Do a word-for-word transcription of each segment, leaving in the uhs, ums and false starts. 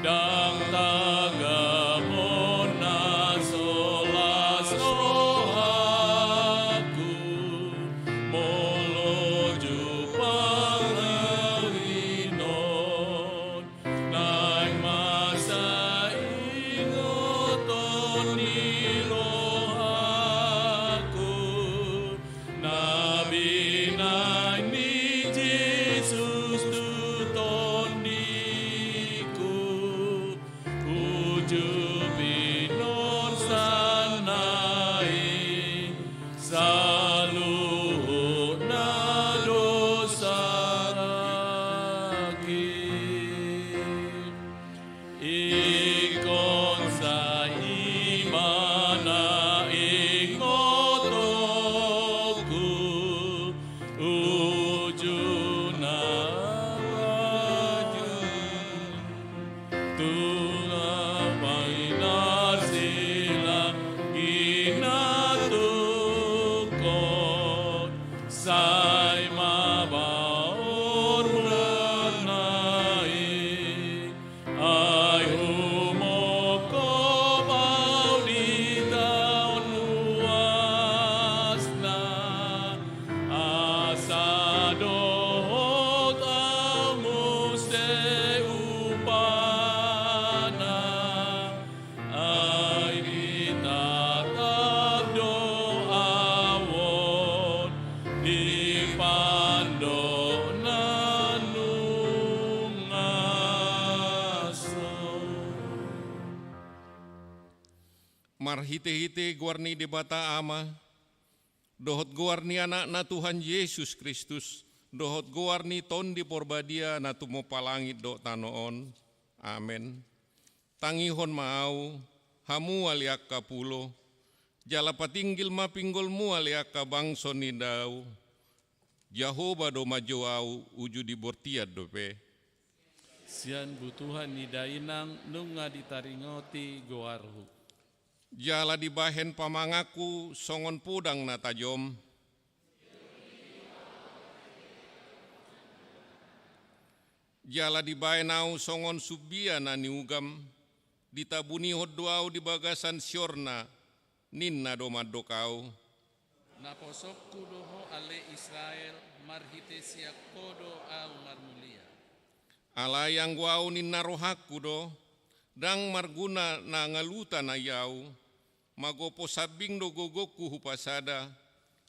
Ndang tagamon na so las rohangku, molo jumpang hinon, naeng ma sai ingoton ni rohangku na binahen ni Jesus tu tondiku. Ujub hinon sannari saluhutna dosangki. Ingkon sai i ma na ingotonku, ujungna tung panginasi langit na tungkot, sai ma baor murnai. Ai humongkop au di taon ruasna, asa dohot au muse upana. Ai ditatap do au on di pandok na nunga so. Marhitehite goar ni Debata Ama, dohot goar ni Anakna Tuhan Jesus Kristus, dohot goar ni Tondi Porbadia na tumompa langit dohot tano on. Amen. Tangihon ma au, hamu ale angka pulo, jala patinggil ma pinggolmu ale angka bangso ni dao. Jahowa do manjou ahu uju di bortian dope. Sian butuhan ni dainang nunga ditaringoti goarhu. Jala dibahen pamanganku songon podang na tajom. Jala dibahen ahu songon sumbia na niugam, ditabunihon do ahu di bagasan siorna, ninna do mandok ahu. Naposongku do ho ale Israel, marhite sian ho do ahu marmulia. Alai anggo ahu ninna rohangku do, ndang marguna na ngaluta na i ahu, magopo sambing do gogongku hupasada,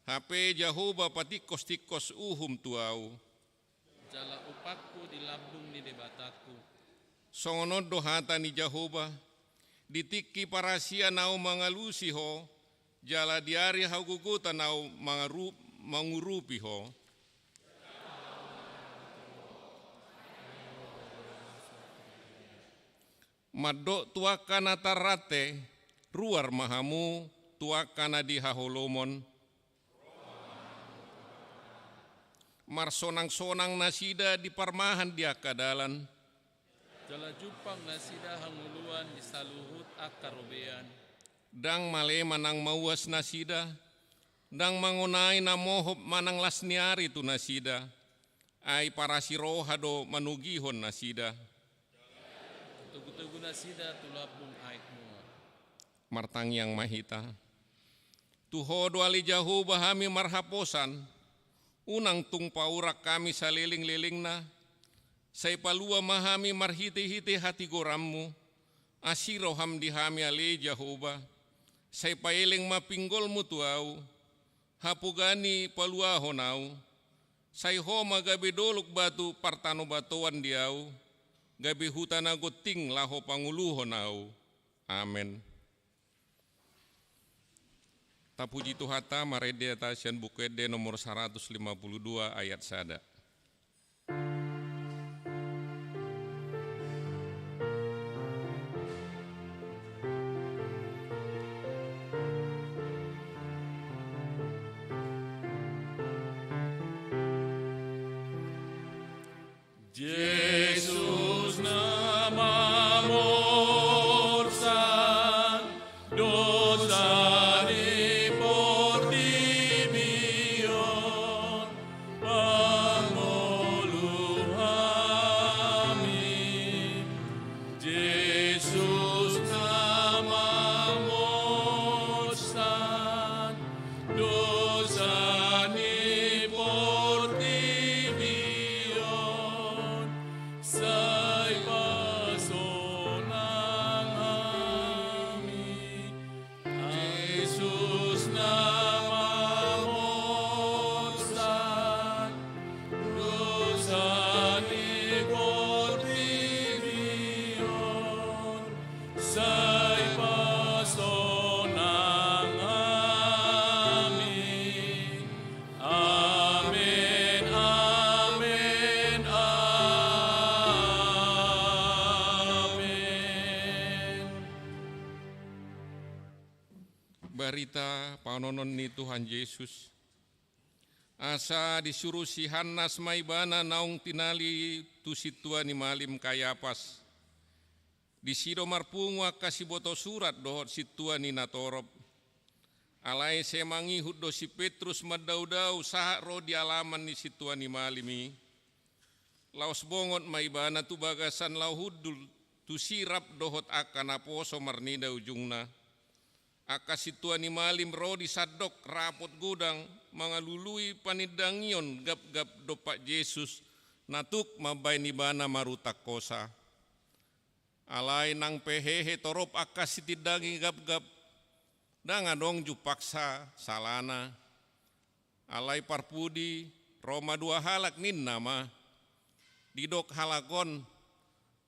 hape Jahowa patingkos-tingkos uhum tu ahu. Jala upahku di lambung ni Debatangku. Songon on do hata ni Jahowa, di tingki parasian ahu mangalusi ho, jala di ari hagogotan ahu mangaru-, mangurupi ho. Mandok tu angka na tarrante, ruar ma hamu tu angka na di haholomon. Marsonang-sonang nasida di parmahan di angka dalan. Jala jumpang nasida hangoluan di saluhut angka robean. Ndang male manang mauas nasida, ndang mangonai na mohop manang las ni ari tu nasida, ai parasi roha do manogihon nasida. Togu-togu nasida tu lambung aek mual. Martangiang ma hita. Tu ho do ale Jahowa hami marhaposan, unang tung paurang hami saleleng-lelengna, sai palua ma hami marhite-hite hatigoranmu, asi roham di hami ale Jahowa, sai paeleng ma pinggolmu tu ahu, hapoga ni paluahon ahu, sai ho ma gabe dolok batu partanobatoan di ahu, gabe huta na gonting laho panguluhon ahu. Amen. Tapuji Tuhanta, marende hata sian Buku Ende nomor saratus lima puluh dua ayat sada. Jesus na mamorsan dosa ni portibi on, pangolu hami. Jesus na mamorsan dosa ni portibi on, sai pasonang hami. Jesus na mamorsan dosa ni portibi on, sai pasonang hami. Amen, amen, amen. Barita paononon ni Tuhan Jesus. Asa disuru si Hannas ma ibana naung tinali tu sintua ni malim Kayapas. Disi do marpungu angka siboto surat dohot sintua ni natorop. Alai sai mangihut do si Petrus mandaodao sahat ro di alaman ni sintua ni malim i. Laos bongot ma ibana tu bagasan laho hundul tusi rap dohot angka naposo marnida ujungna. Angka sintua ni malim ro di sandok rapot godang mangalului panindangion gapgap dompak Jesus na tuk mambahen ibana marutang hosa. Alai nang pe hehe torop angka sitindangi gapgap, ndang adong jumpangsa salana. Alai parpudi ro ma dua halak ninna ma. Didok halak on,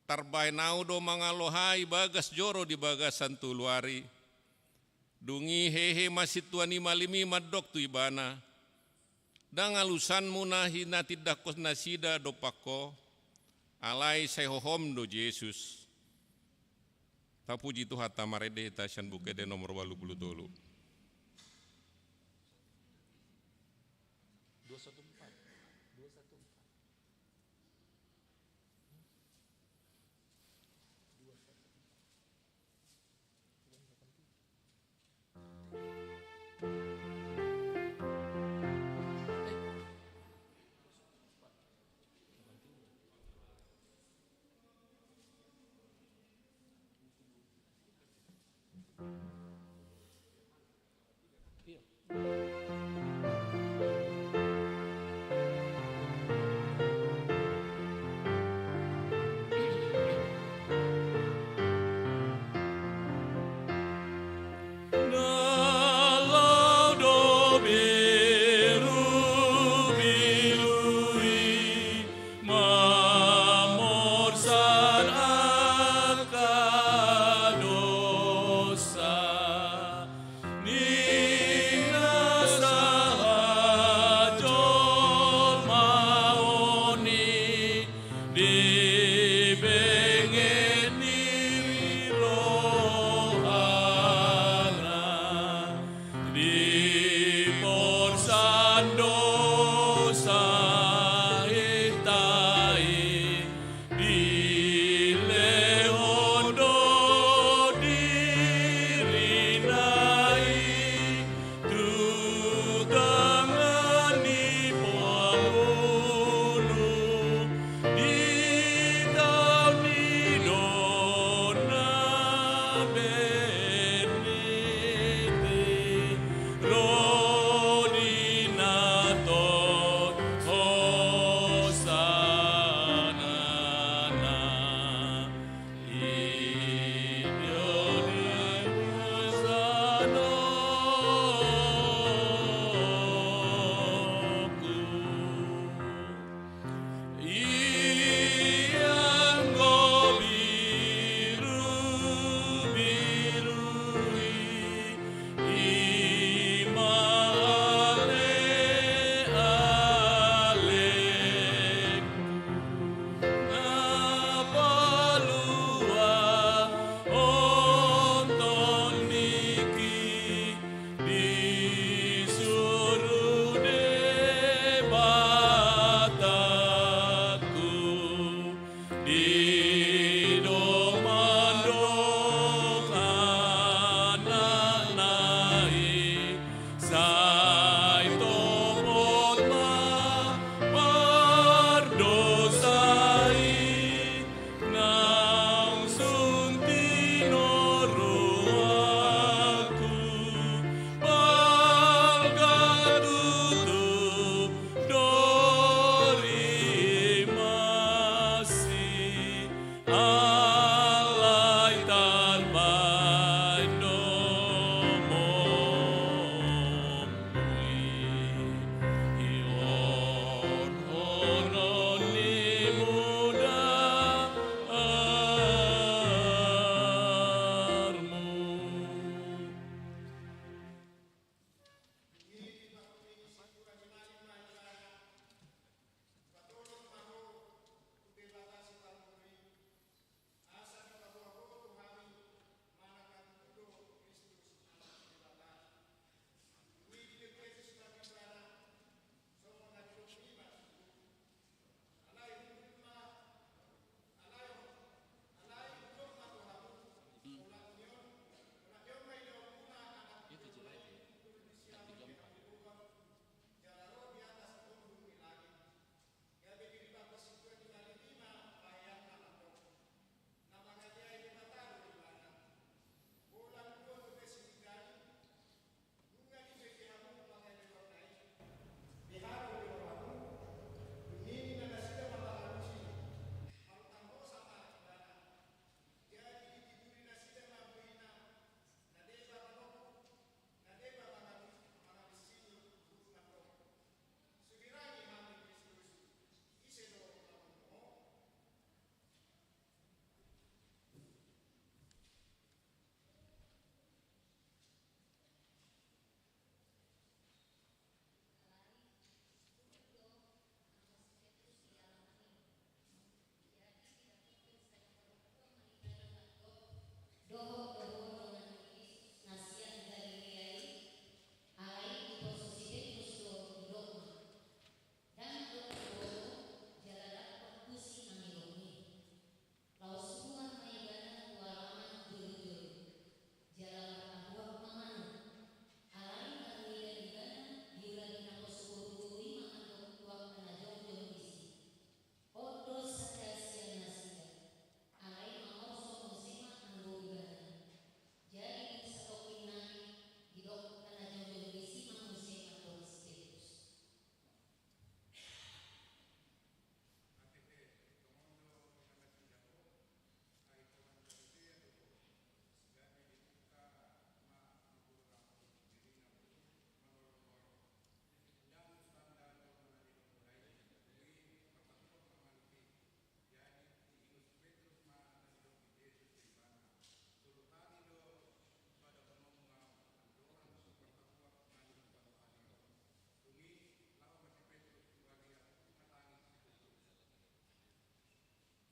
tarbahen ahu do mangalohai bagas joro di bagasan tolu ari. Dung i hehe ma sintua ni malim i mandok tu ibana. Ndang alusanmu na hinatindangkon nasida dompak ho, alai sai hohom do Jesus. Tapuji Tuhanta, marende hita sian Buku Ende nomor ualu pulu tolu.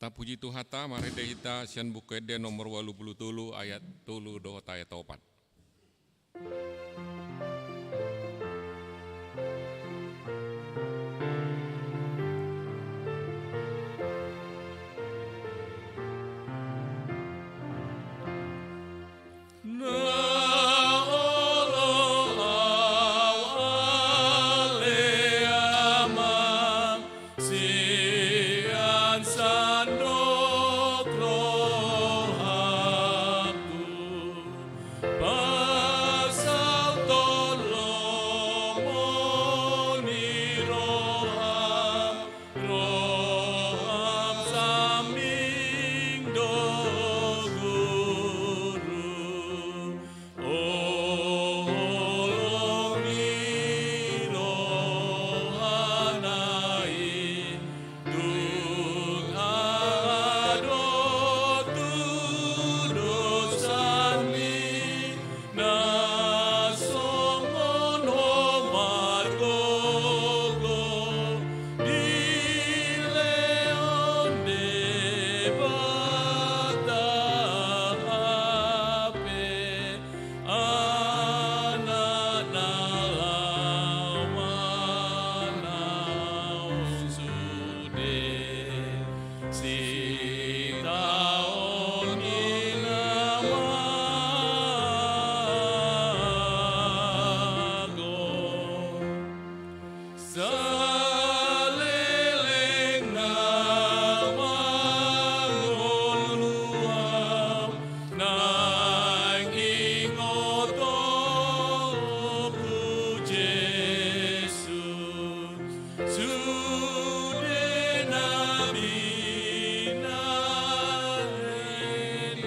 Tapuji Tuhanta, marende hita sian Buku Ende nomor ualu pulu tolu ayat tolu dohot ayat opat. Na olo au ale Amang, sian sandok rohangku, pasahathon lomo ni roham, roham sambing do Guru. Holongi rohana i, tung adong tu dosami, na songon ho margogo dilehon Debata hape Anak na laho manaon sude. Sitaonon i na mago. Saleleng na mangolu, Amang, naeng ingot Ho, Jesus. Sude na binahen i,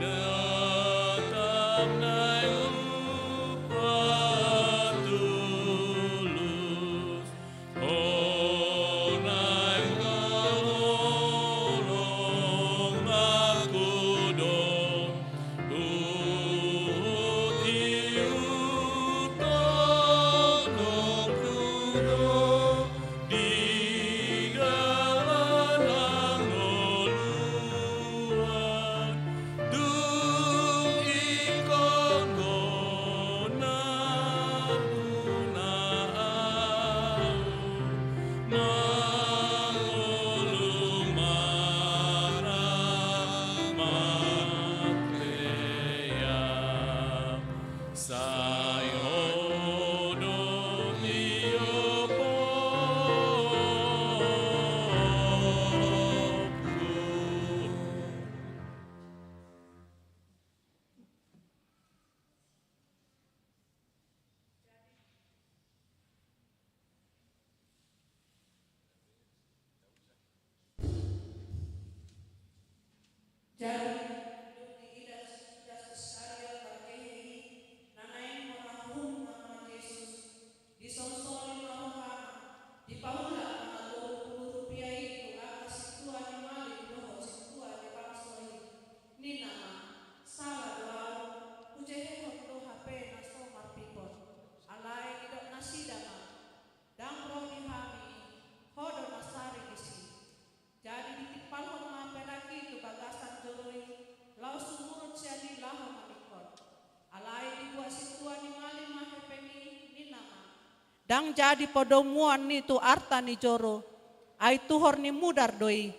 Datang naeng hupaturus, Ho naeng mangolong, aku do huhut, ihuthon ho do di dalan hangoluan, dung ingkon Ho nampuna ahu, mangolu manang mate ia. Sai Ho do tiopku. Jadi, dung diida Judas Iskariot parkehe i, na naeng marhahum nama Jesus, disolsoli ma rohana, dipaulak ma na tolu pulu rupia i tu angka sintua ni malim dohot sintua ni bangso i. Ninna ma, sala do ahu, hujehehon do hape na so marpipot. Alai didok nasida ma, ndang ro di hami i, ho do na sari disi. Jadi ditimpalhon ma perak i tu bagasan joro i, laos sumurut sian i laho maningkot. Alai dibuat sintua ni malim ma hepeng i, ninna ma, ndang jadi padomuan ni tu arta ni joro, ai tuhor ni mudar do i.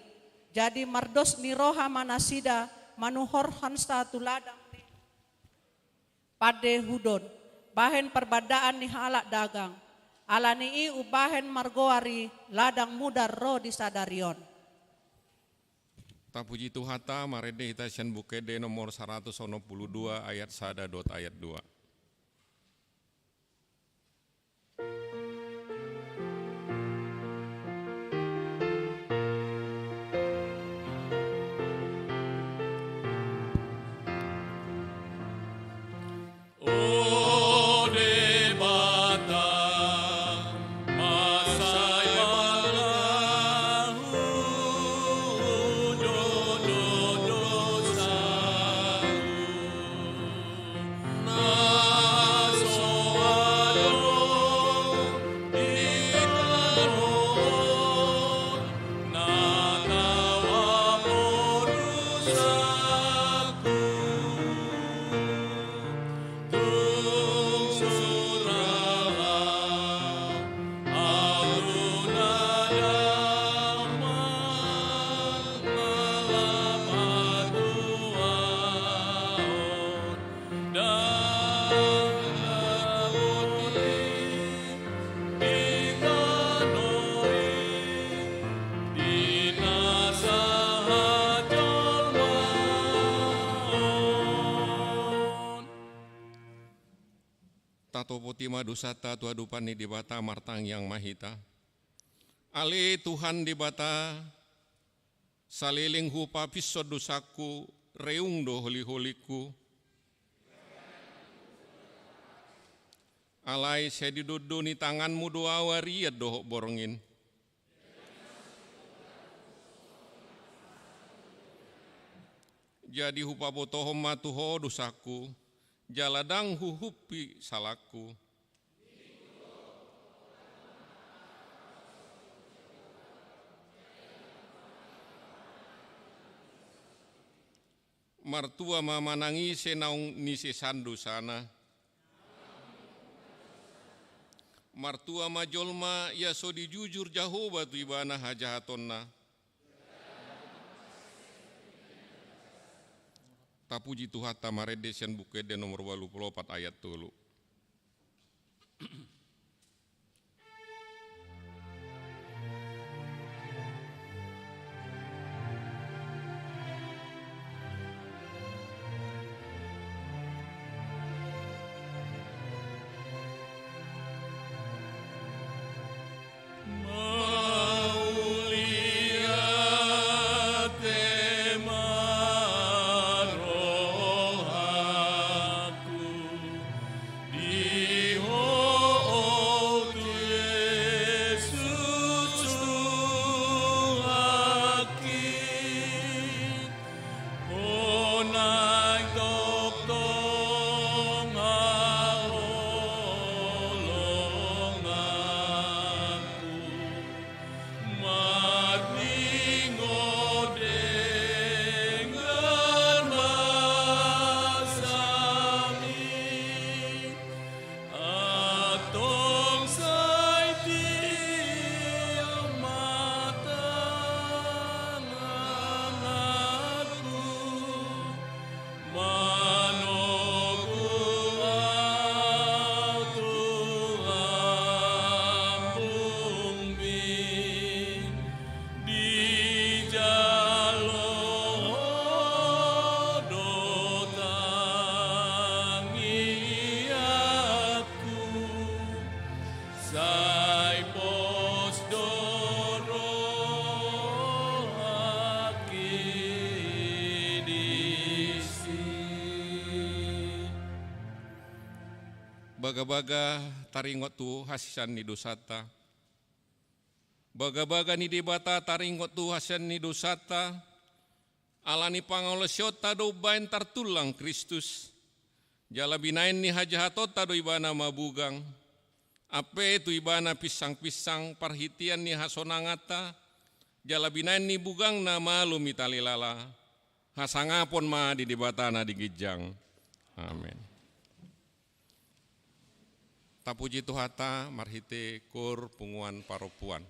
Jadi mardos ni roha ma nasida manuhorhonsa tu ladang ni pande hudon, bahen parbandaan ni halak dagang. Ala ni i umbahen margoar i ladang mudar ro di sadari on. Tapuji Tuhanta, marende hita sian Buku Ende nomor saratus onom pulu dua ayat sada dohot ayat dua. O Debata, mansai mangahuhut do dosahu. Na Sopoti ma dosanta tu adopan ni Debata, martangiang ma hita. Ale Tuhan Debata, saleleng hupapinson dosangku, reung do holiholingku. Alai sai didondoni tanganmu do au arian dohot borngin. Jadi hupabotohon ma tu ho dosangku, jala ndang huhumpi salangku. Martua ma manang ise naung nisesan dosana. Martua ma jolma ia so dijujur Jahowa tu ibana hajahatonna. Tapuji Tuhanta marende sian Buku Ende nomor ualu pulu opat ayat tolu. Mauliate ma rohangku di Ho, o Tuhan Tuhanki. Ho naeng tongtong haholonganku, marningot dengan basaMi. Antong sai tiur ma tanganku, manogu au tu lambungMi. Dijalo Ho do tangiangku, sai pos do rohangki disi. Bagabaga taringot tu hasesaan ni dosanta. Bagabaga ni Debata taringot tu hasesaan ni dosanta, ala ni pangalaosionta do umbahen tartullang Kristus, jala binahen ni hajahatonta do Ibana mabugang, ampe tu Ibana pinsangpinsang parhitean ni hasonanganta, jala binahen ni bugangna malum i talelala. Hasangapon ma di Debata na di ginjang. Amen. Tapuji Tuhanta marhite koor punguan parompuan.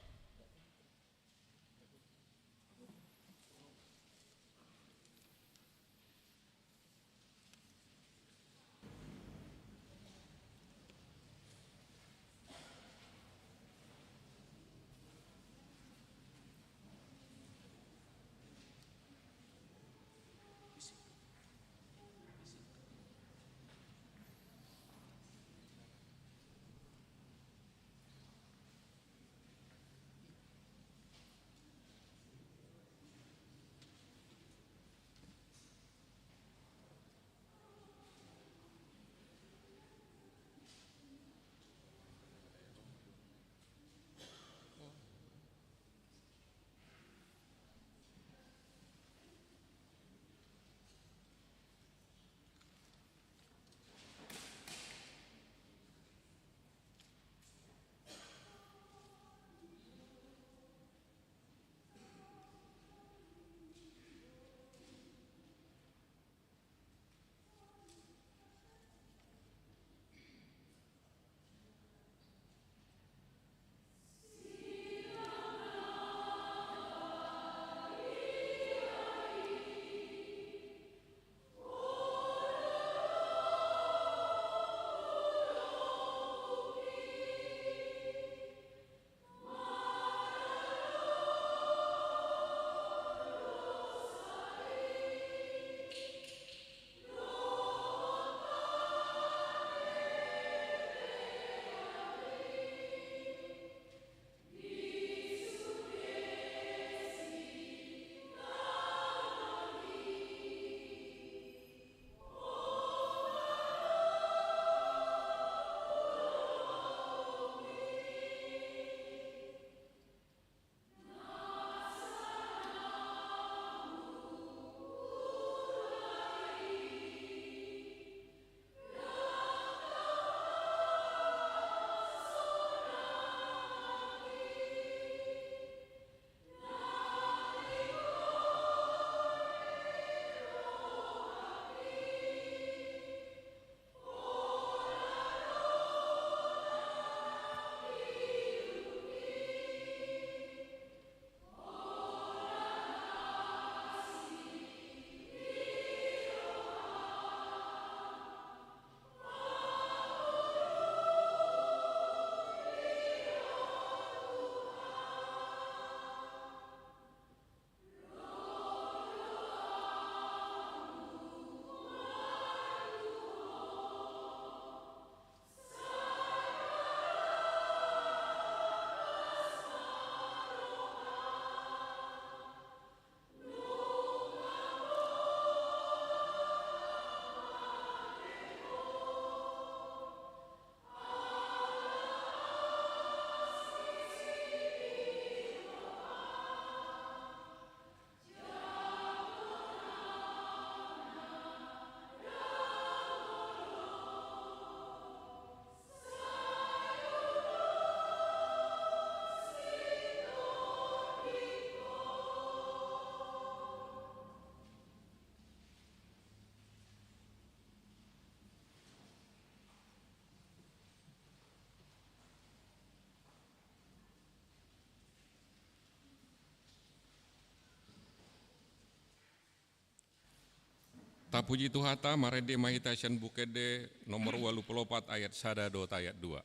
Tapuji Tuhanta, marende ma hita sian Buku Ende nomor ualu pulu opat ayat sada dohot ayat dua.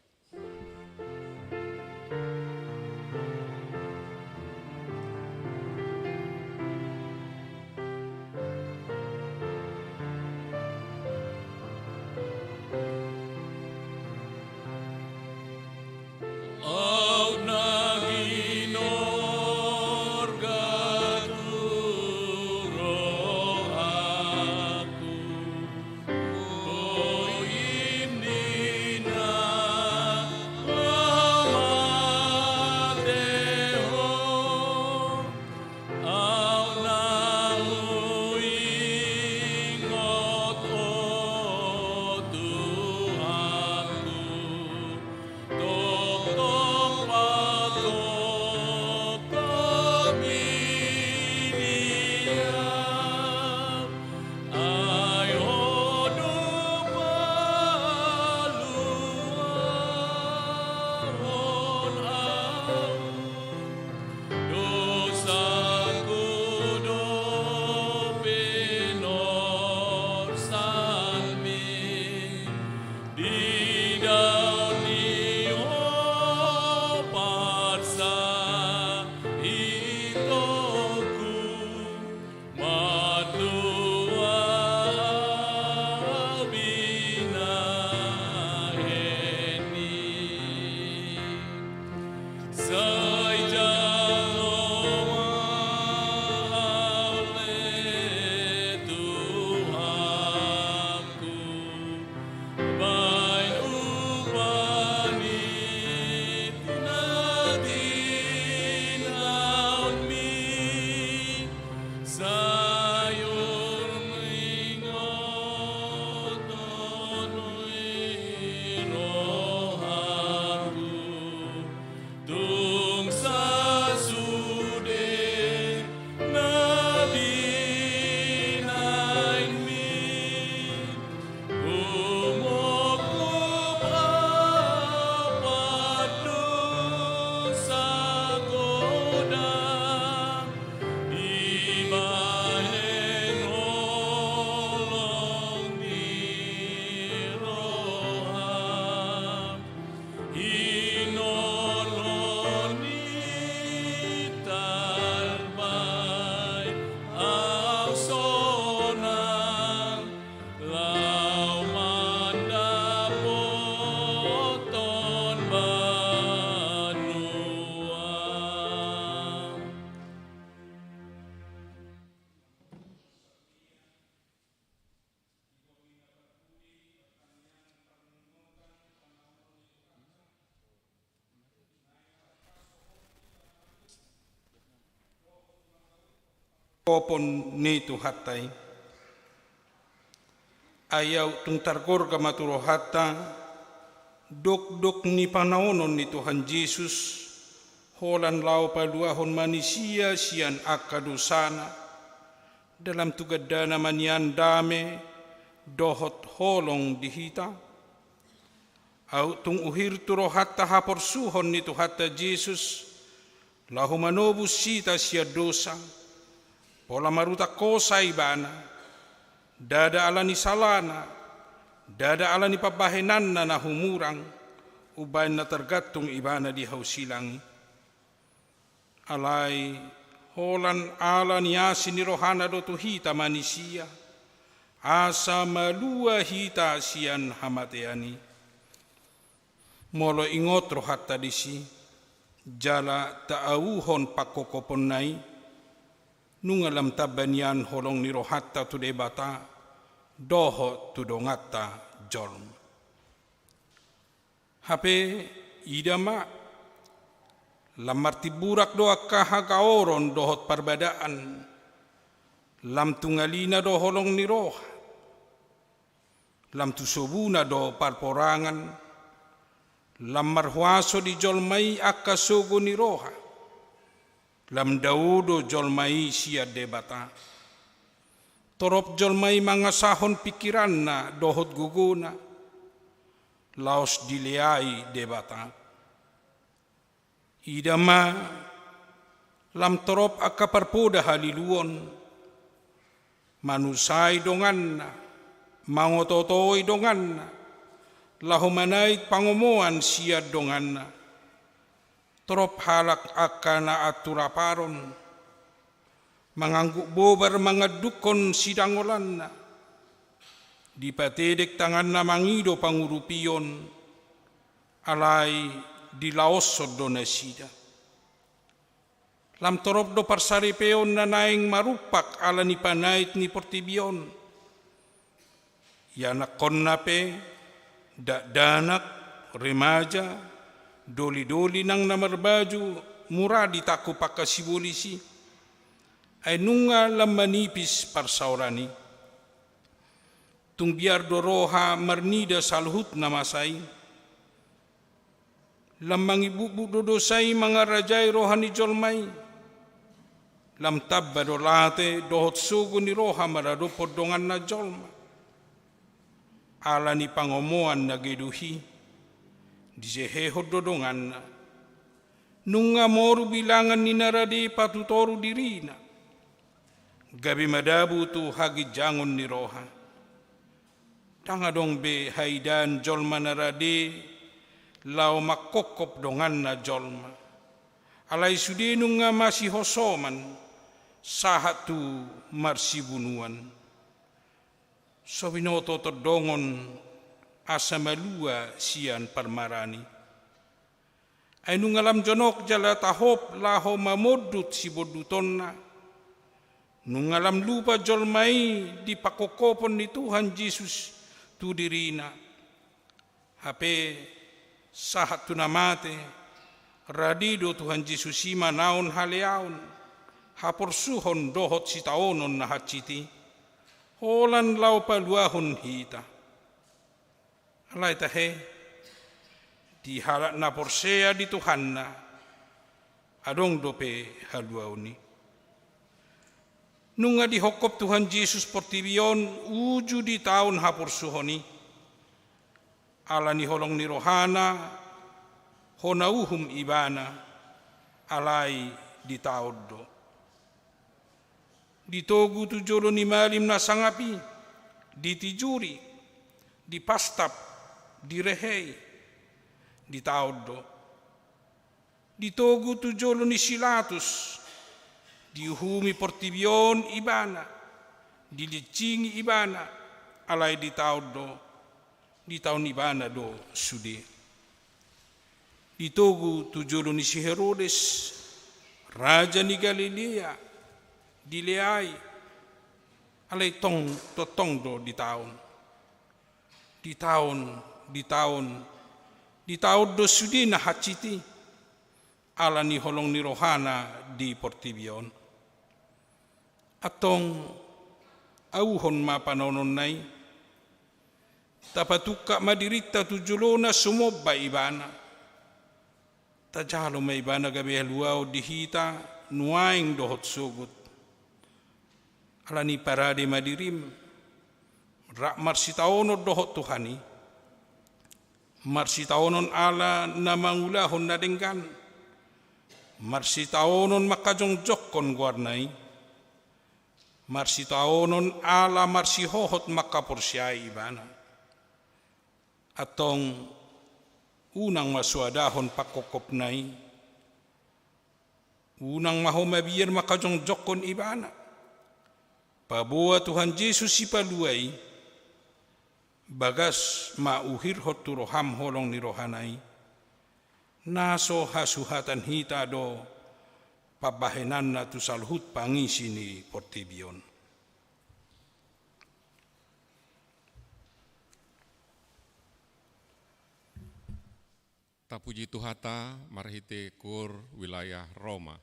Aut na ginorga tu rohangku, bohim di na lamate ho. Aut na huingot, o Tuhanku, tongtong patongkop hami di Ham. Ai Ho do paluahon ahu, dosangku do pinorsalmi, di daon ni Ho parsahitongku, mantua ahu binahen i. Sai jalo ma ale Tuhanku, bahen upah ni na tinaonmi, sai uningot ho i rohangku, tung sasude na binahenmi. Humongkop ahu pardosa godang, dibahen holong ni roham. Hinorhon ni talbai ahu sonang, laho mandapothon banua. Popon ni Tuhanta i. Ai aut tung targorga ma tu rohanta dokdok ni panaonon ni Tuhan Jesus, holan laho paluahon manisia sian angka dosana, dalam tu gandana ma nian dame dohot holong di hita. Aut tung uhir tu rohanta haporsuhon ni Tuhanta Jesus, laho manobus hita sian dosa, pola marutang hosa Ibana, ndada ala ni salana, ndada ala ni pambahenanna na humurang, umbahen na targantung Ibana di hau silang i. Alai holan ala ni asi ni rohana do tu hita manisia, asa malua hita sian hamatean i. Molo ingot rohanta disi, jala taauhon pangkophoponna i, nunga lam tamba nian holong ni rohanta tu Debata dohot tu donganta jolma. Hape ida ma, lam martimburak do angka hagaoron dohot parbadaan, lam tu ngalina do holong ni roha, lam tu sobuna do parporangan, lam marhuaso di jolma i angka sogo ni roha, lam dao do jolma i sian Debata. Torop jolma i mangasahon pingkiranna dohot gogona, laos dileai Debata. Ida ma, lam torop angka parpoda haliluon, Manusai donganna, mangotootoi donganna, laho manait pangomoan sian donganna. Torop halak angka na anturaparon, mangangguk bobar mangandukkon sidangolanna. Dipatedek tanganna mangido pangurupion, alai dilaoshon do nasida. Lam torop do parsaripeon na naeng marumpak ala ni panait ni portibi on. Ianakkonna pe, dakdanak, remaja, dolidoli nang na marbaju mura ditangkup angka sibolis i. Ai nunga lam manipis parsaoran i. Tung biar do roha marnida saluhut na masa i. Lam mangimbubut do dosa i mangarajai roha ni jolma i. Lam tamba do late dohot sogo ni roha maradophon donganna jolma. Ala ni pangomoan na geduh i, dijehehon do donganna. Nunga moru bilangan ni na rade patutoru dirina. Gabe madabu tu haginjangon ni roha. Ndang adong be haidaan jolma na rade laho mangkophop donganna jolma. Alai sude nunga masihosoman sahat tu marsibunuan. So binoto tondongon asa malua sian parmaraan i. Ai nunga lam jonok jala tahop laho mamondut sibondutonna. Nunga lam lupa jolma i di pangkophopon ni Tuhan Jesus tu dirina. Hape sahat tu na mate, rade do Tuhan Jesus i manaon haleaon, haporsuhon dohot sitaonon na hansit i. Holan laho paluahon hita. Alai tahe, di halak na porsea di Tuhanna, adong dope haluaon i. Nunga dihophop Tuhan Jesus portibi on uju di taon haporsuhon i. Ala ni holong ni rohana, hona uhum ibana, alai ditaon do. Ditogu tu jolo ni malim na sangap i, ditijuri, dipastap, direhei, ditaon do. Ditogu tu jolo ni si Latus, diuhumi portibi on ibana, dilinsingi ibana, alai ditaon do, ditaon ibana do sude. Ditogu tu jolo ni si Herodes, raja ni Galilea, dileai, alai tong, tongtong do ditaon. Ditaon, ditaon, ditaon do sude na hansit i, ala ni holong ni rohana di portibi on. Antong, auhon ma panaononna i, tapatungkap ma dirinta tu jolona sumomba ibana. Tajalo ma ibana gabe haluaon di hita nuaeng dohot sogot. Ala ni parade ma dirim, rap marsitaonon dohot Tuhan i. Marsitaonon ala na mangulahon na denggan. Marsitaonon mangkajongjongkon goarna i. Marsitaonon ala marsihohot mangkaporseai ibana. Antong, unang ma soadahon pangkophopna i. Unang ma ho mabiar mangkajongjongkon ibana. Paboa Tuhan Jesus Sipalua i, bagas ma uhirhon tu roham holong ni rohana i, na so hasuhatan hita do pambahenanna tu saluhut pangisi ni portibi on. Tapuji Tuhanta marhite kur wilayah Roma.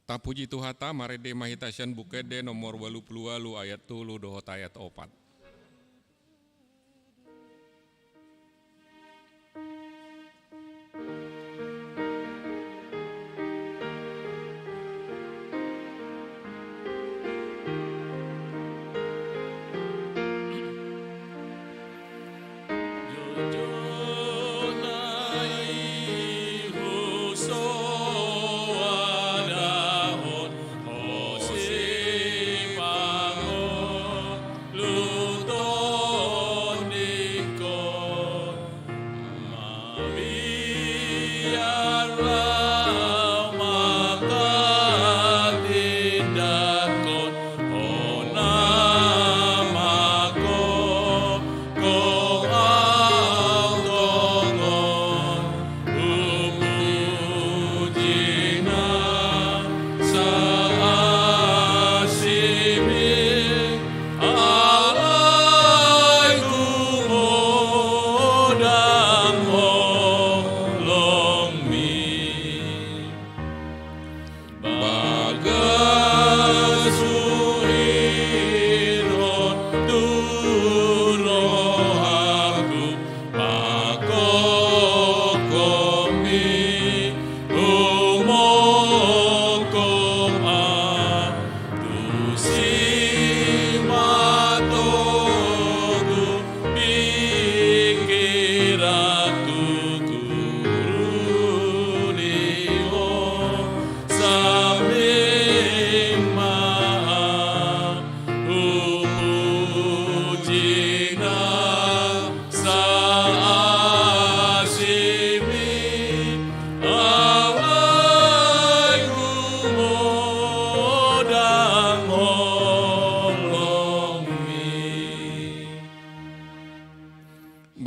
Tapuji Tuhanta, marende ma hita sian Buku Ende nomor ualu pulu ualu ayat tolu dohot ayat opat.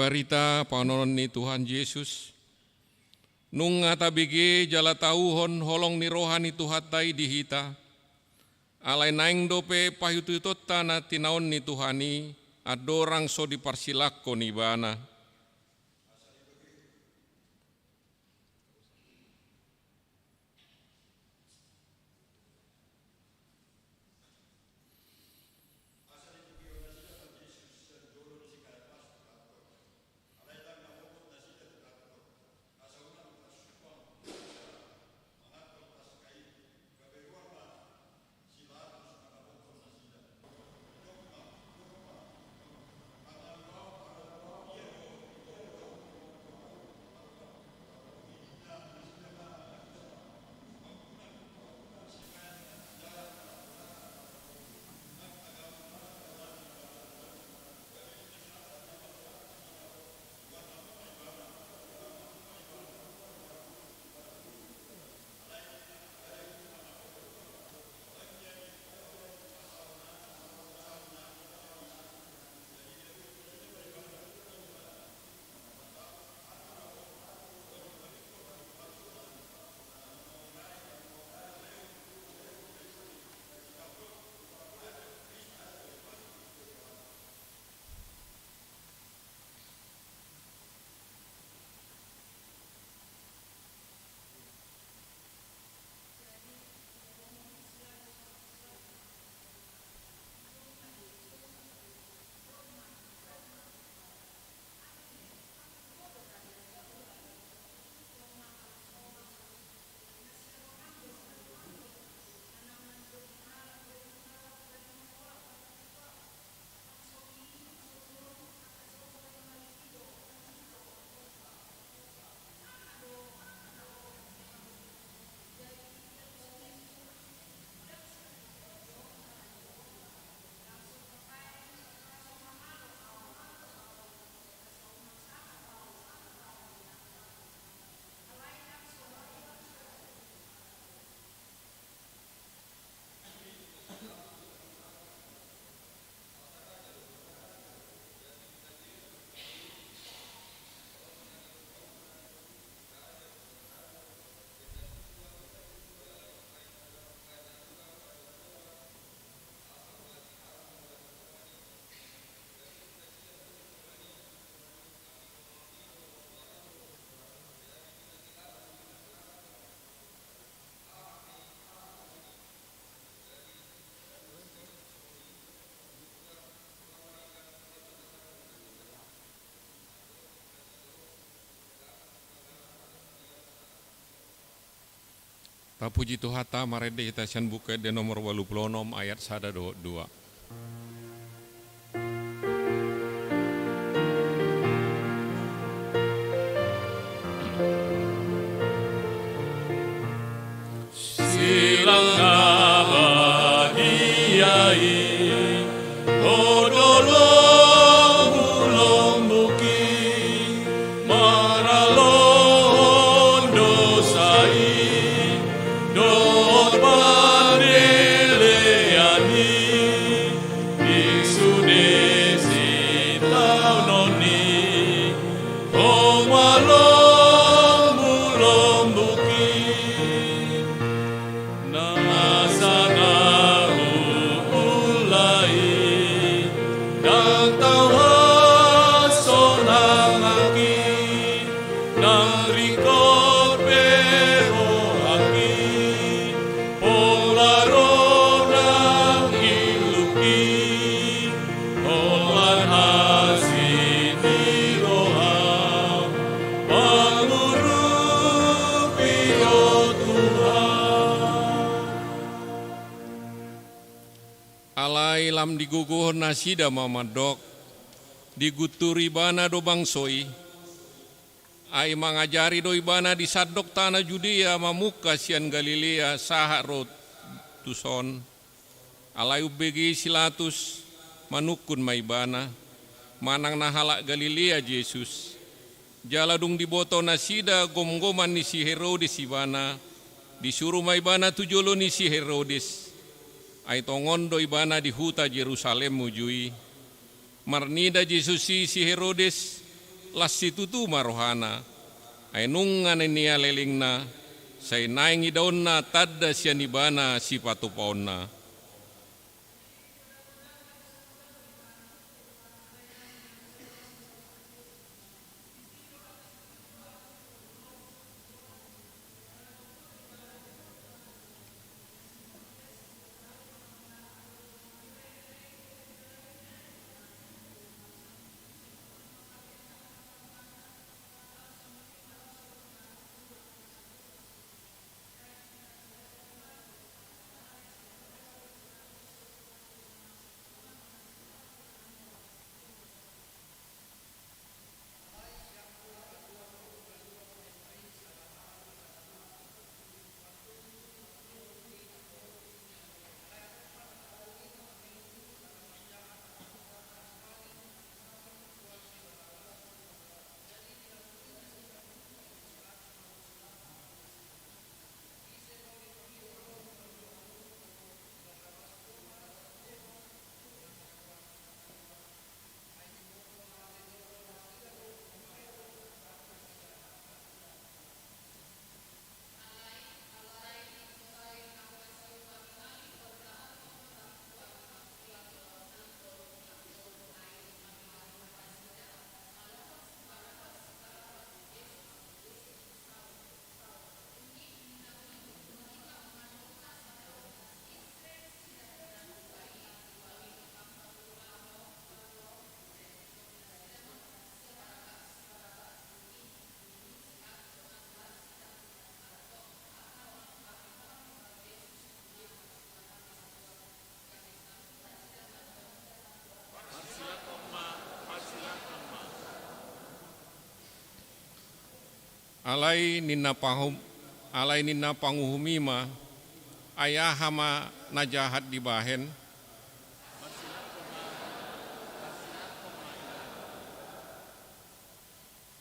Barita panaon ni Tuhan Jesus. Nunga tabege jala tauhon holong ni roha ni Tuhanta i di hita, alai naeng dope paihut-ihutonta na tinaon ni Tuhan i, andorang so diparsilangkon Ibana. Tapuji Tuhanta, marende hita sian Buku Ende nomor ualu pulu onom, ayat sada dohot dua. Silang na badia i, dohot lombulombuki, maralohon dosa i, dohot pardelean i, di sude sitaonon i, ho ma lombulombuki. Nasa na huula i, ndang tau hasonanganki, ndang ringkot pe rohangki, pola ro nang illuki, holan asi ni roham, pangurupi ho Tuhan. Alai lam digogohon nasida ma mandok, digunturi Ibana do bangso i. Ai mangajari do Ibana di sandok tano Judea mamungka sian Galilea sahat ro tuson. Alai umbege si Pilatus, manungkun ma Ibana, manang na halak Galilea Jesus. Jala dung diboto nasida gomgoman ni si Herodes Ibana, disuru ma Ibana tu jolo ni si Herodes. Ai tongon do Ibana di huta Jerusalem uju i. Marnida Jesus i si Herodes, las situtu ma rohana. Ai nunga na nialelengna, sai naeng idaonna tanda sian Ibana sipatupaonna. Alai ninna pahum-, alai ninna panguhum i ma, ai aha ma na jahat dibahen?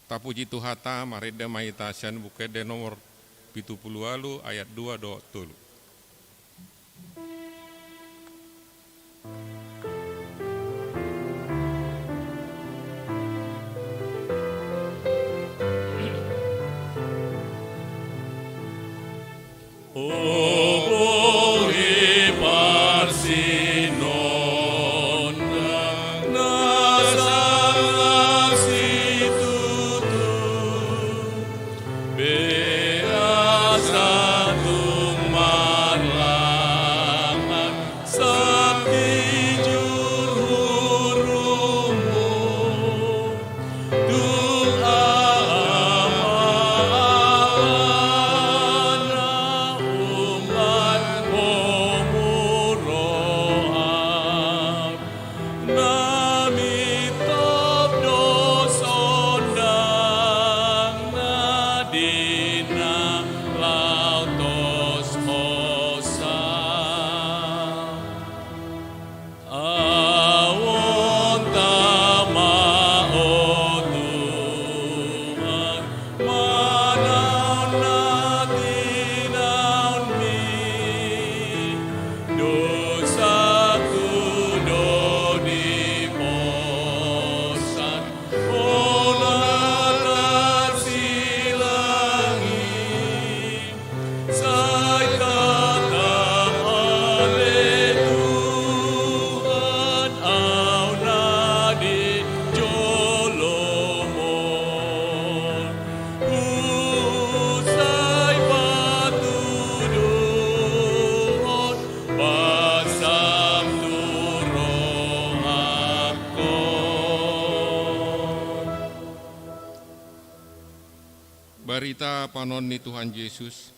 Tapuji Tuhanta, marende ma hita sian Buku Ende nomor pitu pulu ualu ayat dua dohot tolu. O boi parsinondang na sala situtu, beasa tung ma Barita panon ni Tuhan Jesus.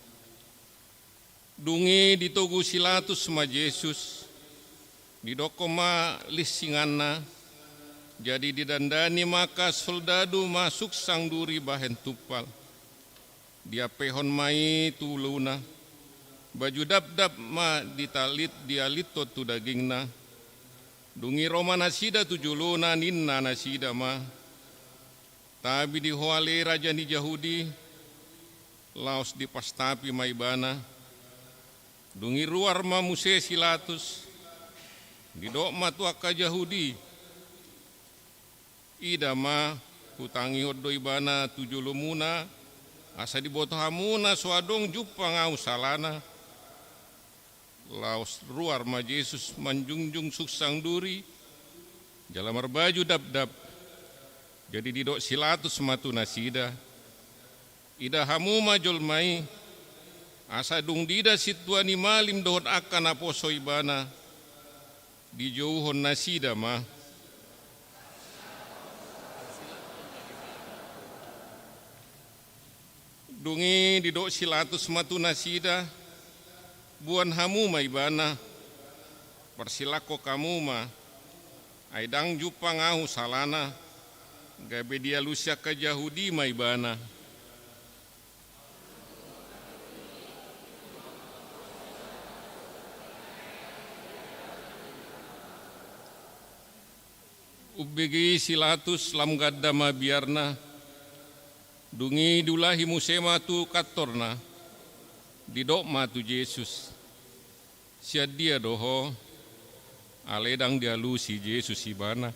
Dung i ditogu si Latus ma Jesus, didokkon ma linsinganna, jadi didandani ma angka soldadu ma suksang duri bahen tumpal. Diampehon ma i tu uluna, baju dapdap ma ditalit dialithon tu dagingna. Dung i ro ma nasida tu jolona, ninna nasida ma: Tabi di Ho ale raja ni Jahudi, laos dipastapi ma ibana. Dung i ruar ma muse si Latus, didok ma tu angka Jahudi: Ida ma, hutangihon do ibana tu jolomuna, asa diboto hamu na so adong jumpang ahu salana. Laos ruar ma Jesus manjungjung suksang duri, jala marbaju dapdap. Jadi didok si Latus ma tu nasida: Ida hamu ma jolma i, asa dung diida sintua ni malim dohot angka naposo ibana, dijouhon nasida ma. Dung i didok si Latus ma tu nasida: Boan hamu ma ibana, parsilangkon hamu ma, ai ndang jumpang ahu salana. Gabe dialusi angka Jahudi ma ibana. Umbege i si Latus lam ganda ma biarna. Dung i diulahi muse ma tu kantorna. Didok ma tu Jesus: Sian dia do ho? Alai ndang dialusi Jesus ibana.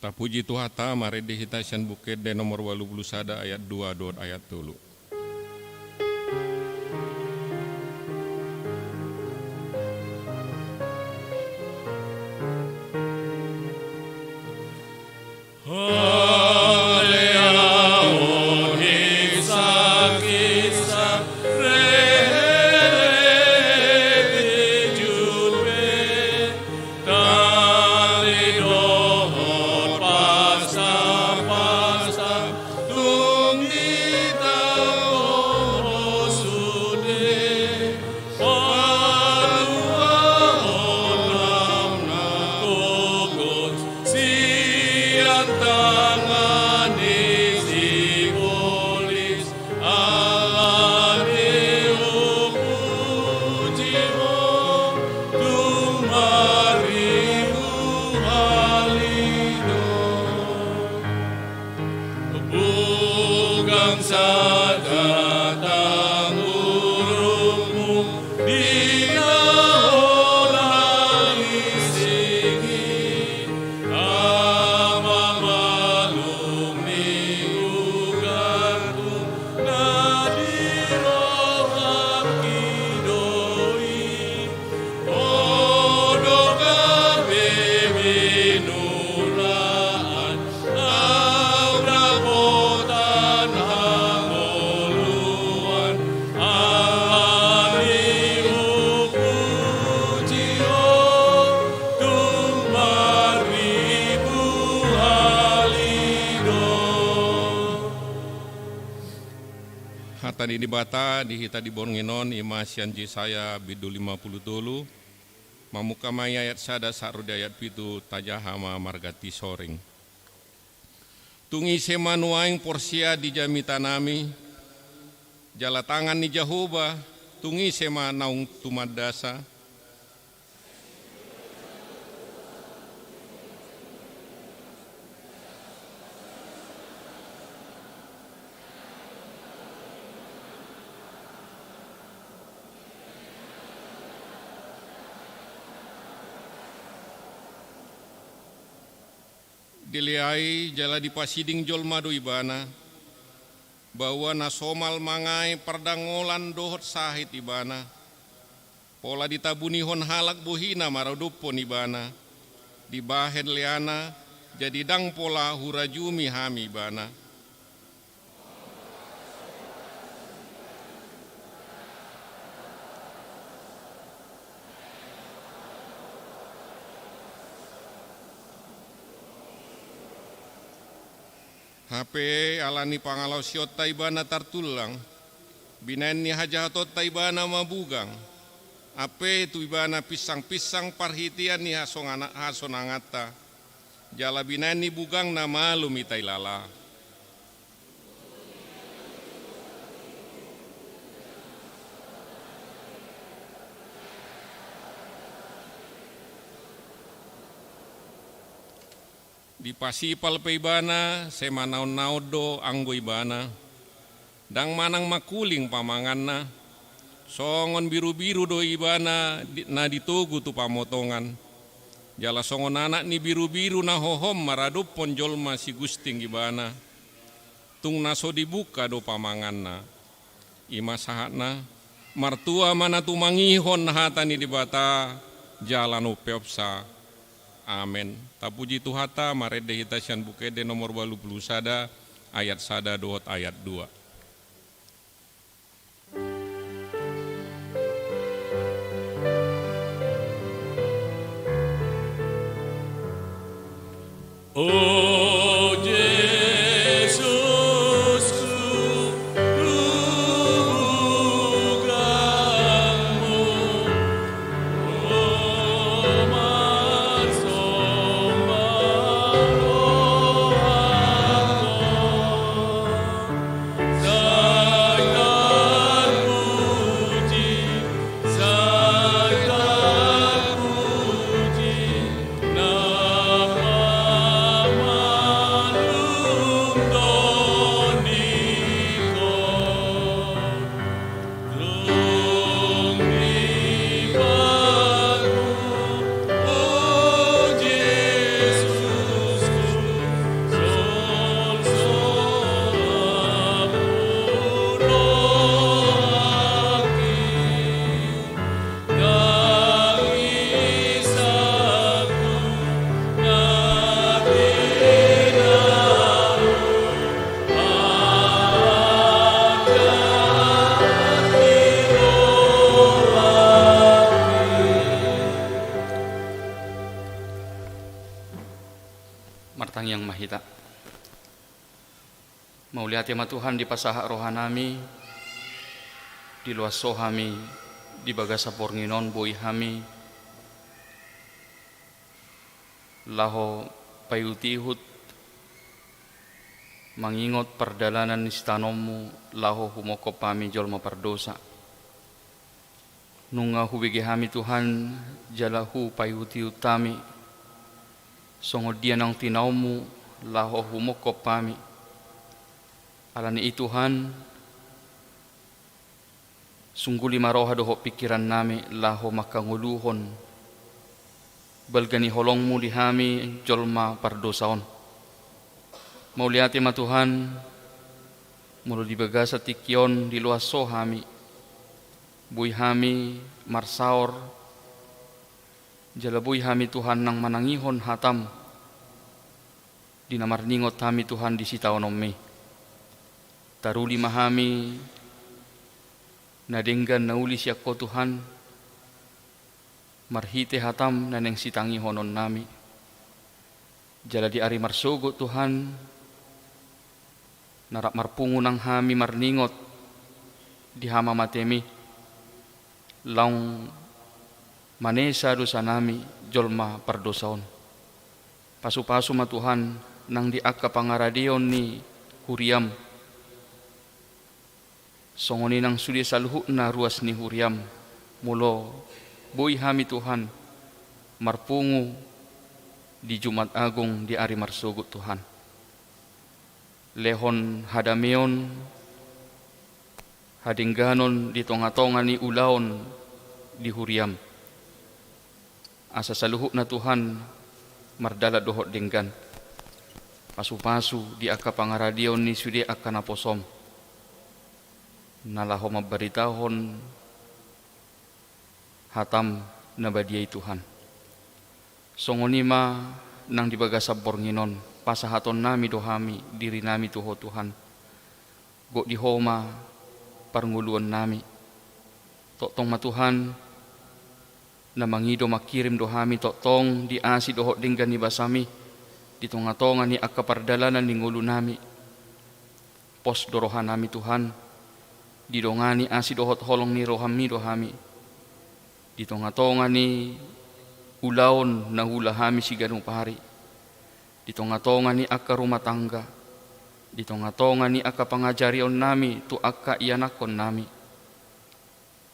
Tapuji Tuhanta, marende hita sian Buku Ende nomor ualu pulu sada ayat dua dohot ayat tolu. Hata ni Debata di hita di borngin on i ma sian Jesaya bindu lima pulu tolu, mamungka ma i ayat sada sahat ro di ayat pitu, tajaha ma marganti soring. Tung ise ma nuaeng porsea di jamitanami, jala tangan ni Jahowa, tung ise ma naung tumandasa? Dileai jala dipasiding jolma do ibana, bahwa na somal mangae pardangolan dohot sahit ibana. Pola ditabunihon halak bohina maradophon ibana, dibahen leana, jadi ndang pola hurajumi hami ibana. Hape ala ni pangalaosionta ibana tartullang, binaen ni hajahatonta ibana mabugang. Ampe tu ibana pinsangpinsang parhitean ni hasongana-, hasonanganta, jala binaen ni bugangna malum i tailala. Dipasipal pe ibana, sai manaonnaon do anggo ibana. Ndang manang mangkuling pamanganna. Songon birubiru do ibana di-, na ditogu tu pamotongan. Jala songon anak ni birubiru na hohom maradophon jolma sigusting ibana. Tung na so dibungka do pamanganna. I ma sahatna, martua ma na tumangihon hata ni Debata, jala na umpeopsa. Amen. Tapuji Tuhanta, marende hita sian Buku Ende nomor ualu pulu sada, ayat sada dohot ayat dua. O Jesus, Martangiang ma hita. Mauliate ma Tuhan dipasahat rohanami, diloas Ho hami di bagasan borngin on, boi hami laho paihutihut mangingot pardalanan ni sitaononmu laho humongkop hami jolma pardosa. Nunga hubege hami Tuhan, jala hupaihutihut hami songon dia naung tinaonmu laho humongkop hami. Ala ni i Tuhan, sungguli ma roha dohot pingkirannami laho manghangoluhon balga ni holongmu di hami jolma pardosa on. Mauliate ma Tuhan, molo di bagasan tingki on diloas Ho hami, boi hami marsaor, jala boi hami Tuhan nang manangihon hatam, di na marningot hami Tuhan di sitaononmi. Taruli ma hami na denggan na uli sian Ho Tuhan, marhite hatam na naeng sitangihononnami. Jala di ari marsogot Tuhan, na rap marpungu nang hami marningot, di hamamatemi, laung manesa dosanami jolma pardosa on. Pasupasu ma Tuhan nang di angka pangaradeon ni huriam, songon i nang sude saluhutna ruas ni huriam, molo boi hami Tuhan marpungu di Jumat Agung di ari marsogot Tuhan. Lehon hadameon, hadengganon di tongatonga ni ulaon di huriam. Asa saluhutna Tuhan mardalan dohot denggan. Pasupasu di angka pangaradeon ni sude angka naposom, na laho mambaritahon hatam na badia i Tuhan. Songon i ma nang di bagasan borngin on, pasahatonnami do hami dirinami tu Ho Tuhan. Gok di Ho ma parngoluonnami. Tongtong ma Tuhan, na mangido mangkirim do hami tongtong di asi dohot denggan ni basaMi, di tongatonga ni angka pardalanan ni ngolunami. Pos do rohanami Tuhan, didongani asi dohot holong ni rohaMi do hami. Di tongatonga ni ulaon na huula hami siganup ari, di tongatonga ni angka rumah tangga, di tongatonga ni angka pangajarionnami tu angka ianakkonnami.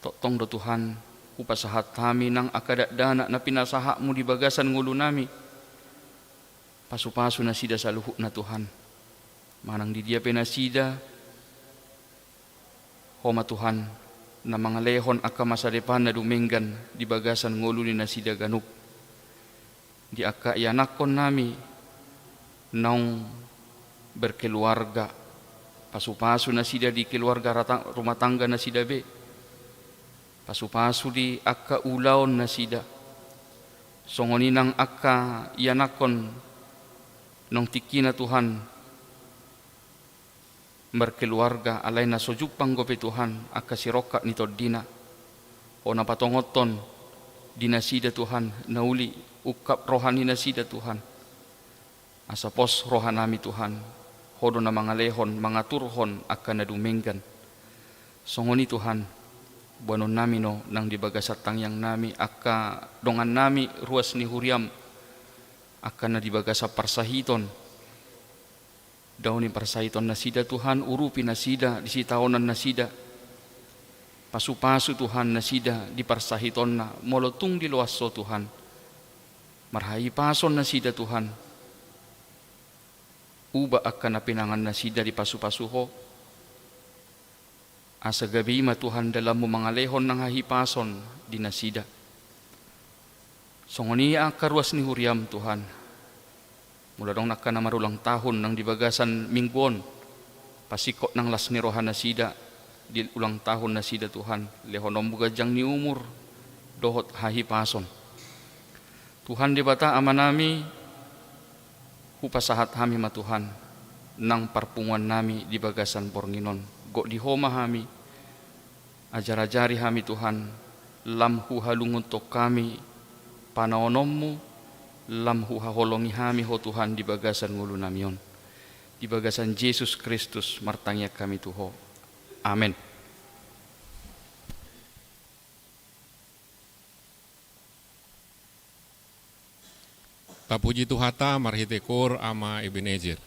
Tongtong do Tuhan, hupasahat hami nang angka dakdanak na pinasahatMu di bagasan ngolunami. Pasupasu nasida saluhutna Tuhan. Manang di dia pe nasida, Ho ma Tuhan, na mangalehon angka masa depan na dumenggan di bagasan ngolu ni nasida ganup. Di angka ianakkonnami naung berkeluarga, pasupasu nasida di keluarga rata-, rumah tangga nasida be. Pasupasu di angka ulaon nasida. Songon i nang angka ianakkon naung tingkina Tuhan markeluarga, alai na so jumpang dope Tuhan angka sirongkap ni tondina. Ho na patongothon di nasida Tuhan, na uli ungkap roha ni nasida Tuhan. Asa pos rohanami Tuhan, Ho do na mangalehon, mangaturhon angka na dumenggan. Songon i Tuhan, boanonnami do nang di bagasan tangiangnami angka dongannami ruas ni huriam, angka na di bagasan parsahiton. Dao ni parsahiton nasida Tuhan, urupi nasida di sitaonan nasida. Pasupasu Tuhan nasida di parsahitonna, molo tung di loas Ho Tuhan. Marhahipason nasida Tuhan. Uba angka na pinangan nasida dipasupasu Ho. Asa gabe i ma Tuhan dalanMu mangalehon nang hahipason di nasida. Songon i angka ruas ni huriam Tuhan. Molo adong angka na marulang tahun nang di bagasan minggu on. Pasingkop nang las ni roha nasida di ulang tahun nasida Tuhan. LehononMu ganjang ni umur dohot hahipason. Tuhan Debata Amanami, hupasahat hami ma Tuhan, nang parpunguannami di bagasan borngin on. Gok di Ho ma hami, ajarajari hami Tuhan, lam huhalungunhon hami panaononMu, lam huhaholongi hami Ho Tuhan di bagasan ngolunami on. Di bagasan Jesus Kristus martangiang hami tu Ho. Amen. Tapuji Tuhanta marhite kor Ama Ebenezer.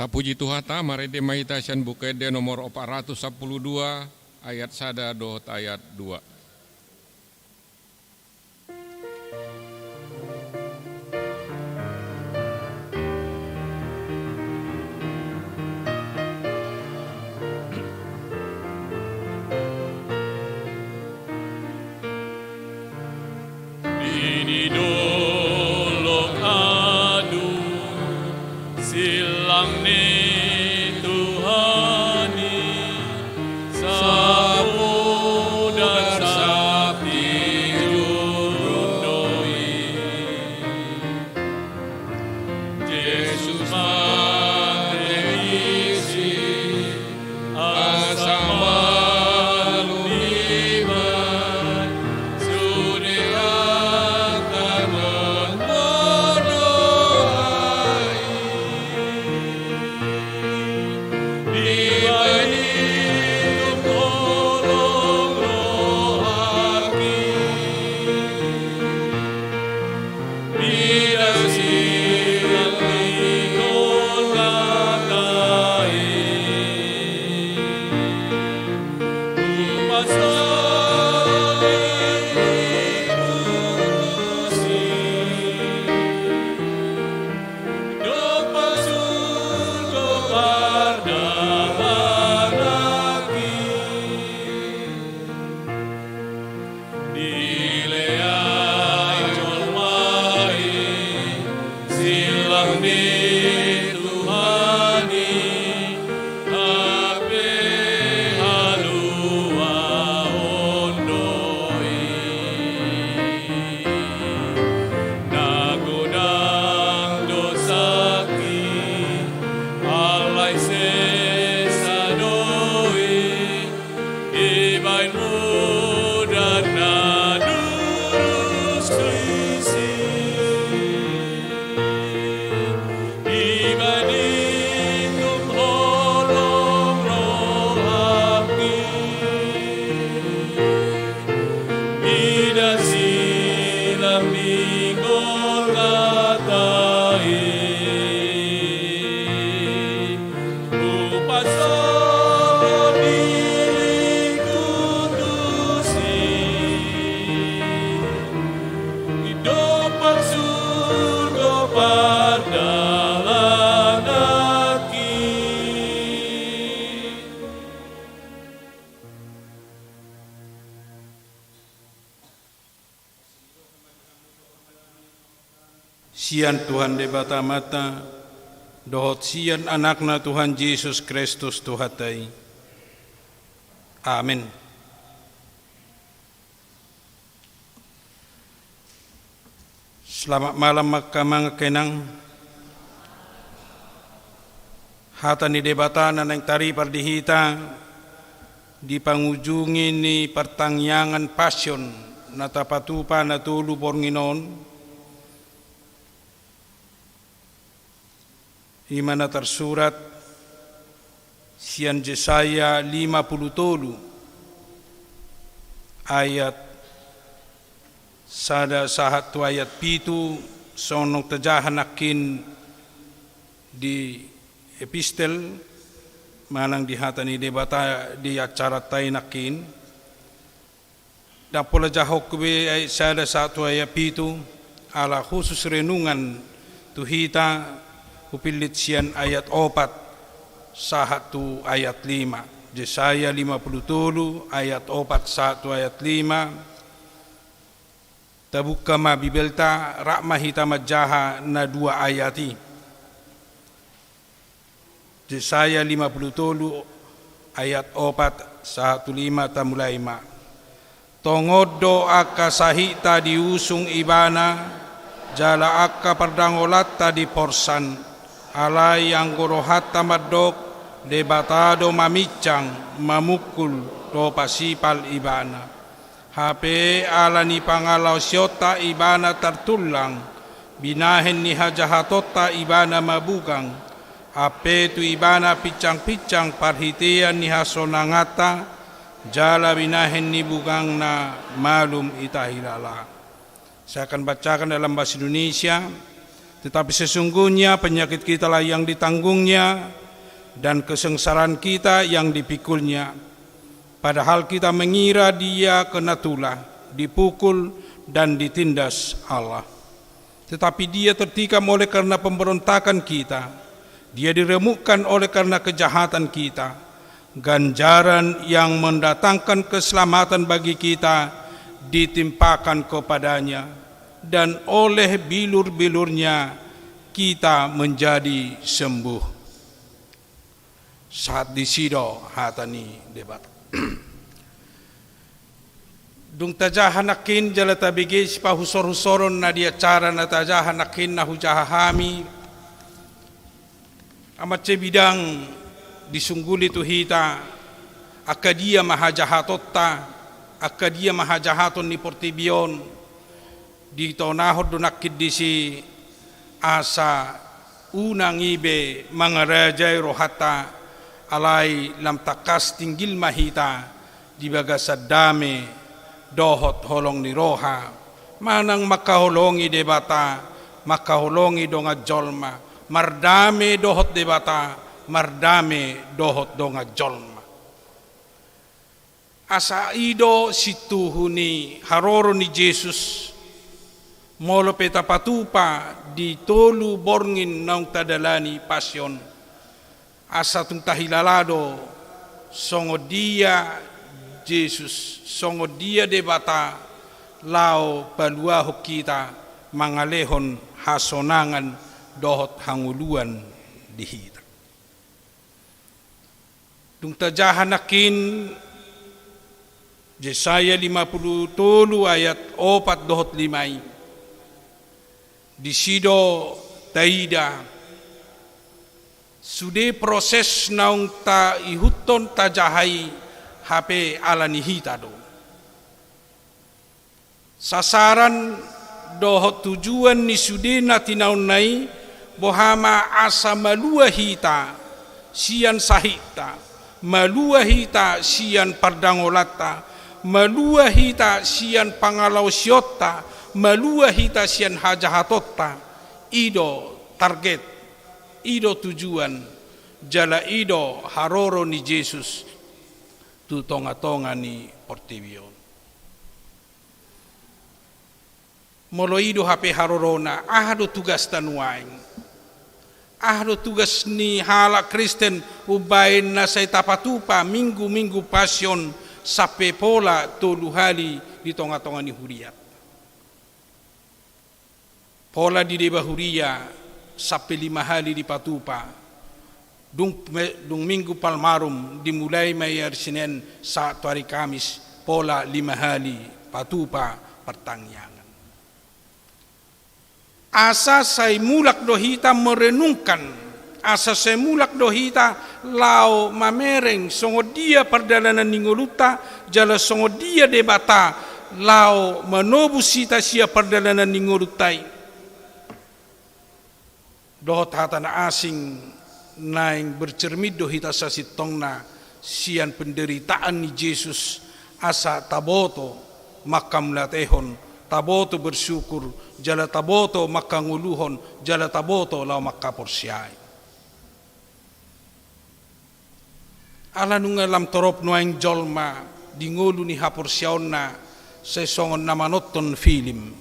Tapuji Tuhanta, marende ma hita sian Buku Ende nomor opat ratus sampulu dua, ayat sada dohot ayat dua. Di ni dolok ahu, silang ni Tuhan i, sapu dan sapti jujur do i. Jesus ma disi, asa malum dibahen sude angka na mangolu i. Dibahen i tung holong rohangki. Mida silang ni Golgota i, hupasahat ni tusi, dompak surgo pardalananki. Dilehon jolma i silang ni Tuhan i, hape haluaon do i. Na godang dosangki, alai sesa do i. Dibahen mudarna durus tusi. Dibahen i tung holong rohangki. Mida silang ni Golgota i. Hupasahat diriku tusi, dompak surgo pardalananki. Sian Tuhan Debata Amanta, dohot sian Anakna Tuhan Jesus Kristus Tuhanta i. Amen. Selamat malam, angka amang, angka inang. Hata ni Debata na naeng taripar di hita di pangujungi ni partangiangan Pasion na tapatupa na tolu borngin on, i ma na tarsurat sian Jesaya lima pulu tolu ayat sada sahat tu ayat pitu, songon tajaha nangkin di epistel manang di hata ni Debata di acaranta i nangkin. Ndang pola jahahonku be ayat sada sahat tu ayat pitu, ala khusus renungan tu hita, hupillit sian ayat opat sahat tu ayat lima. Jesaya lima pulu tolu ayat opat sahat tu ayat lima. Tabuka ma Bibelta, rap ma hita manjaha na dua ayat i. Jesaya lima pulu tolu ayat opat sahat tu lima, tamulai ma. Tongon do angka sahitanta diusung Ibana, jala angka pardangolanta diporsan, alai anggo rohanta mandok, Debata do maminsang, mamungkul, dohot pasipal Ibana. Hape ala ni pangalaosionta Ibana tartullang, binahen ni hajahatonta Ibana mabugang, ampe tu Ibana pinsangpinsang parhitean ni hasonanganta, jala binahen ni bugangna malum hita hilala. Saya akan bacakan dalam bahasa Indonesia. Tetapi sesungguhnya penyakit kitalah yang ditanggung-Nya, dan kesengsaraan kita yang dipikul-Nya. Padahal kita mengira Dia kena tulah, dipukul, dan ditindas Allah. Tetapi Dia tertikam oleh karena pemberontakan kita. Dia diremukkan oleh karena kejahatan kita. Ganjaran yang mendatangkan keselamatan bagi kita ditimpakan kepada-Nya, dan oleh bilur-bilur-Nya kita menjadi sembuh. Sahat disi do hata ni Debata. Dung tajaha nangkin jala tabege sipahusor-husoron na di acara na tajaha nangkin na hujaha hami, mansai bidang disungguli tu hita, angka dia ma hajahatonta, angka dia ma hajahaton ni portibi on, ditonahon do nangkin disi asa unang i be mangarajai rohanta, alai lam tangkas tinggil ma hita di bagasan dame dohot holong ni roha, manang mangkaholongi Debata, mangkaholongi dongan jolma, mardame dohot Debata, mardame dohot dongan jolma. Asa i do sintuhu ni haroro ni Jesus, molo pe tapatupa di tolu borngin naung tadalani pasion, asa tung tahilala do songon dia Jesus, songon dia Debata laho paluahon hita, mangalehon hasonangan dohot hangoluan di hita. Dung tajaha nangkin Jesaya lima pulu tolu ayat opat dohot lima i, disi do taida sude proses naung taihuthon tajaha i, hape ala ni hita do. Sasaran dohot tujuan ni sude na tinaonna i, boha ma asa malua hita sian sahitta, malua hita sian pardangolanta, malua hita sian pangalaosionta, malua hita sian hajahatonta. I do target, i do tujuan, jala i do haroro ni Jesus tu tonga-tonga ni portibi on. Molo i do hape harorona, aha do tugasta nuaeng? Aha do tugas ni halak Kristen umbaen na sai tapatupa Minggu-Minggu Pasion sampe pola tolu hali di tonga-tonga ni huriat? Pola di deba huria sampe lima hali dipatupa. Dung, dung Minggu Palmarum, dimulai ma i ari Senen sahat tu ari Kamis, pola lima hali patupa partangiangan. Asa sai mulak do hita merenungkan, asa sai mulak do hita laho mamereng songon dia pardalanan ni ngolunta, jala songon dia Debata laho manobus hita sian pardalanan ni ngolunta i. Dohot hata na asing, naeng bercermin do hita sasintongna sian penderitaan ni Jesus, asa taboto mangkamlatehon, taboto bersyukur, jala taboto mangkangoluhon, jala taboto laho mangkaporseai. Ala nunga lam torop nuaeng jolma di ngolu ni haporseaonna, sai songon na manonton film,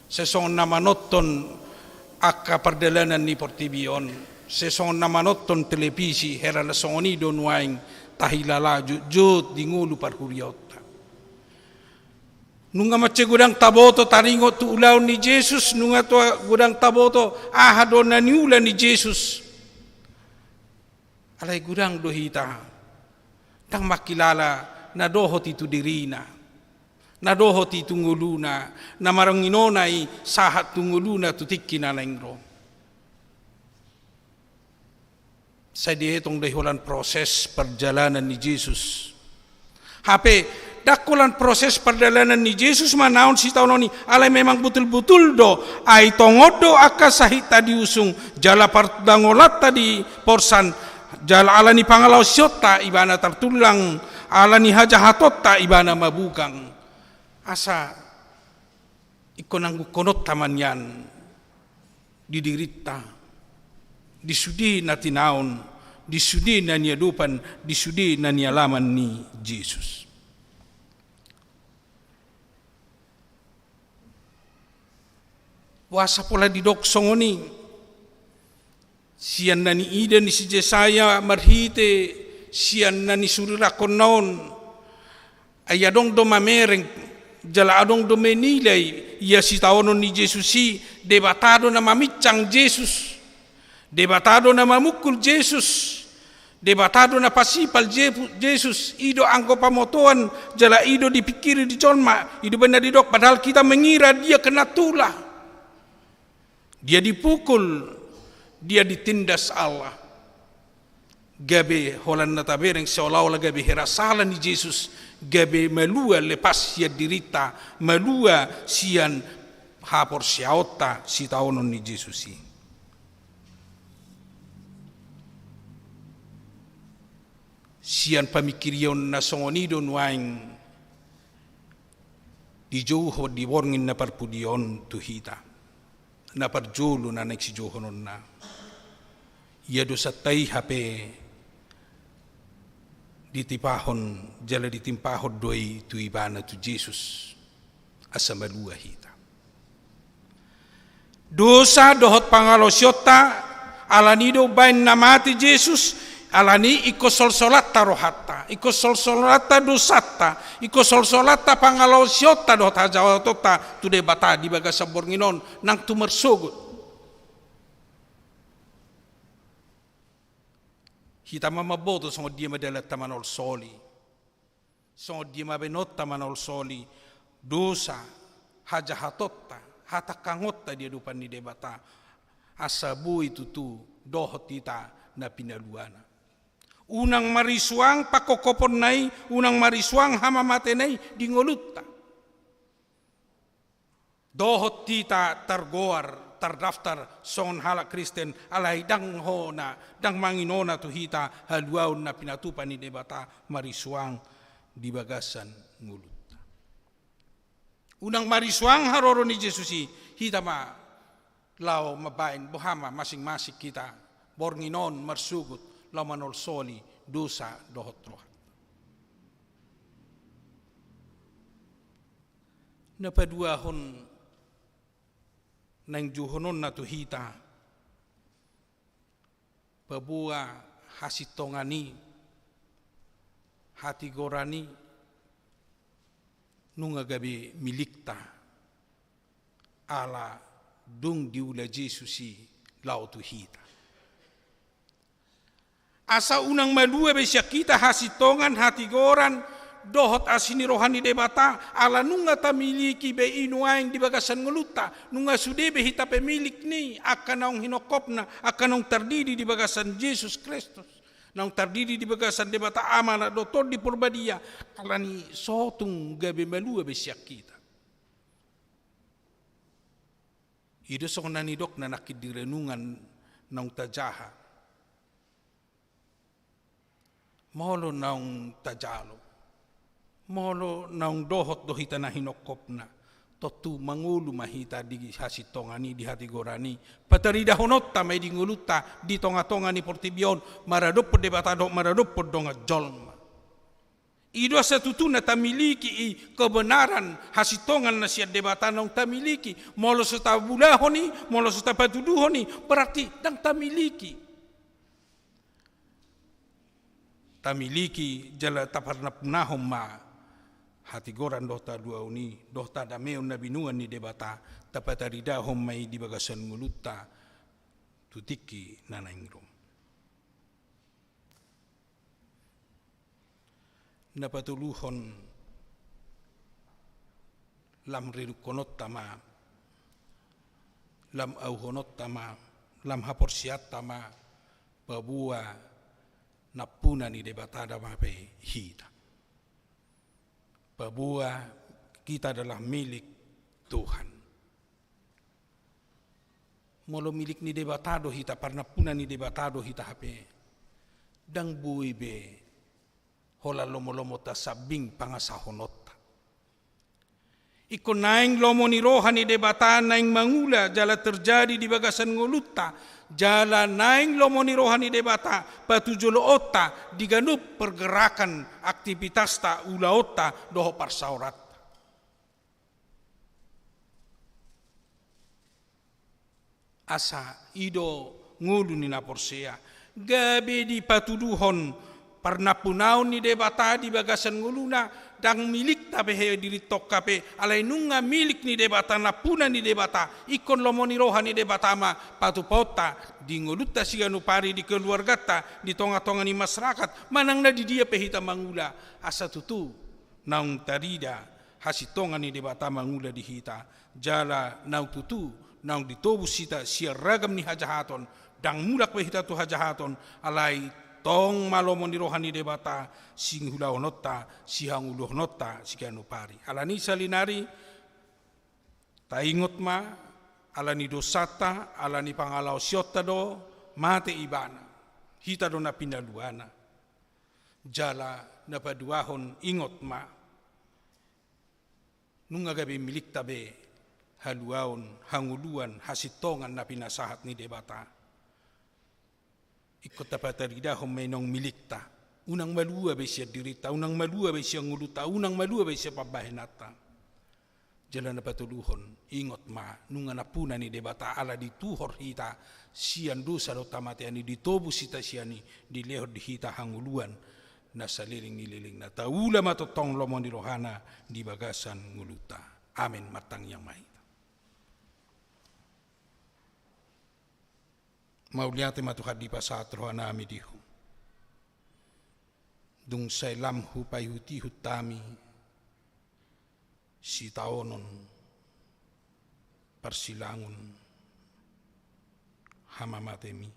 sai songon na manonton angka pardalanan ni portibi on, sai songon na manonton televisi, hera na songon i do nuaeng tahilala jotjot di ngolu parhuriaonta. Nunga mansai godang taboto taringot tu ulaon ni Jesus, nunga godang taboto aha do na niula ni Jesus. Alai godang do hita ndang mangkilala na dohot i tu dirina, na dohot i tu ngoluna, na maringinon i sahat tu ngoluna tu tingki na naeng ro. Sai dietong do i holan proses pardalanan ni Jesus. Hape, ndang holan proses pardalanan ni Jesus ma naon sitaonon i, alai memang butul-butul do, ai tongon do angka sahitta diusung, jala pardangolanta diporsan, jala ala ni pangalaosionta ibana tartullang, ala ni hajahatonta ibana mabugang. Asa ingkon angguhononta ma nian di dirinta, di sude na tinaon, di sude na niadopan, di sude na nialaman ni Jesus. Boasa pola didok songon i? Sian na niida ni si Jesaya marhite sian na nisurirangkonna on, ai adong do mamereng jala adong do menilai ia sitaonon ni Jesus i. Debata do na mamincang Jesus, Debata do na mamungkul Jesus, Debata do na pasipal Je-, Jesus. I do anggo pamotoan jala i do dipingkiri di jolma. I do umbahen na didok, padahal kita mengira dia kena tulah, dia dipukul, dia ditindas Allah. Gabe holan na tabereng seolah-olah gabe hera sala ni Jesus, gabe malua lepas sian dirinta, malua sian haporseaonta sitaonon ni Jesus i. Sian pamingkirion na songon i do nuaeng dijouhon di borngin na parpudi on tu hita. Na parjolo na naeng sijouhononna, ia dosanta i hape ditipahon jala ditimpahon do i tu ibana, tu Jesus, asa malua hita. Dosa dohot pangalaosionta, alani i do umbahen na mate Jesus. Alani i ingkon solsolanta rohanta, ingkon solsolanta dosanta, ingkon solsolanta pangalaosionta dohot hajahatonta tu Debata di bagasan borngin on nang tu marsogot. Hita ma mamboto songon dia ma dalanta manolsoli, songon dia ma baenonta manolsoli dosa, hajahatonta, hatangkangonta di adopan ni Debata, asa boi tutu dohot hita na pinaluana. Unang marisuang pangkophoponna i, unang marisuang hamamatena i di ngolunta. Dohot hita targoar, tardaftar songon halak Kristen, alai ndang hona, ndang manginona tu hita haluaon na pinatupa ni Debata marisuang di bagasan ngolunta. Unang marisuang haroro ni Jesus i, hita ma laho mambaen, boha ma, masing-masing hita borngin on marsogot laho manolsoli dosa dohot roha. Na paduahon naeng jouhononna tu hita, paboa hasintongan i, hatigoran i, nunga gabe milikta, ala dung diula Jesus i laho tu hita. Asa unang malua be sian hita hasintongan, hatigoran, dohot asi ni roha ni Debata, ala nunga tamiliki be i nuaeng di bagasan ngolunta, nunga sude be hita pemilik ni angka naung hinongkopna, angka naung tardidi di bagasan Jesus Kristus, naung tardidi di bagasan Debata Ama, Anak dohot Tondi Porbadia, alani so tung gabe malua be sian hita. I do songon na nidokna nangkin di renungan naung tajaha. Molo naung tajalo, molo naung dohot do hita na hinongkopna, tontu mangolu ma hita di hasintongan i, di hatigoran i, pataridahononta ma i di ngolunta di tonga-tonga ni portibi on, maradophon Debata dohot maradophon dongan jolma. I do asa tutu na tamiliki i kebenaran hasintongan na sian Debata naung tamiliki, molo so taulahon i, molo so tapatuduhon i, berarti ndang tamiliki. Tamiliki jala taparnampunahon ma hatigoran dohot haluaon i, dohot hadameon na binoan ni Debata, tapataridahon ma i di bagasan ngolunta tu tingki na naeng ro. Na patoluhon, lam ridungkononta ma, lam auhononta ma, lam haporseaonta ma, paboa nampuna ni Debata do hape hita. Paboa kita adalah milik Tuhan. Molo milik ni Debata do hita, parnampuna ni Debata do hita hape, ndang boi be holan lomo-lomo tasambing pangasahononta. Ingkon naeng lomo ni roha ni Debata naeng mangula jala terjadi di bagasan ngolunta, jala naeng lomo ni roha ni Debata patujoloonta di ganup pergerakan, aktipitasta, ulaonta dohot parsaoranta. Asa i do ngolu ni na porsea. Gabe dipatuduhon parnampunaon ni Debata di bagasan ngoluna, ndang milikta be he dirinta on hape, alai nunga milik ni Debata, nampuna ni Debata, ingkon lomo ni roha ni Debata ma patupaonta di ngolunta siganup ari, di keluarganta, di tongatonga ni masyarakat, manang na di dia pe hita mangula, asa tutu naung tarida hasintongan ni Debata mangula di hita, jala naung tutu naung ditobus hita sian ragam ni hajahaton, ndang mulak be hita tu hajahaton, alai tong ma lomo ni roha ni Debata singulahononta, sihangoluhononta siganup ari. Alani i saonari, taingot ma, alani dosanta, alani pangalaosionta do mate ibana. Hita do na pinaluana. Jala na paduahon, ingot ma, nunga gabe milikta be haluaon, hangoluan, hasintongan na pinasahat ni Debata. Ingkon tapataridahon ma i naung milikta. Unang malua be sian dirinta, unang malua be sian ngolunta, unang malua be sian pambahenanta. Jala na patoluhon, ingot ma, nunga nampuna ni Debata ala dituhor hita sian dosa dohot hamatean i, ditobus hita sian i, dilehon di hita hangoluan na saleleng ni lelengna. Taula ma tongtong lomo ni rohana di bagasan ngolunta. Amen. Martangiang ma hita. Mauliate ma Tuhan dipasahat rohanami di Ho. Dung sai lam hupaihutihut hami sitaonon parsilangon hamamatemi,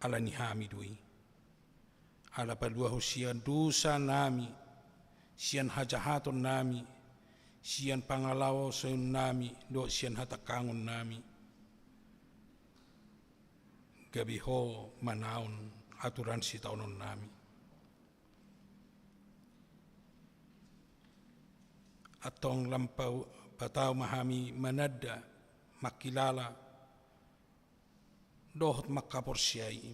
alani hami do i. Ala paluahon sian dosanami, sian hajahatonnami, sian pangalaosionnami dohot sian hatangkangonnami, gabe Ho manaon aturan sitaononnami. Antong lam patau ma hami mananda, mangkilala dohot mangkaporseai.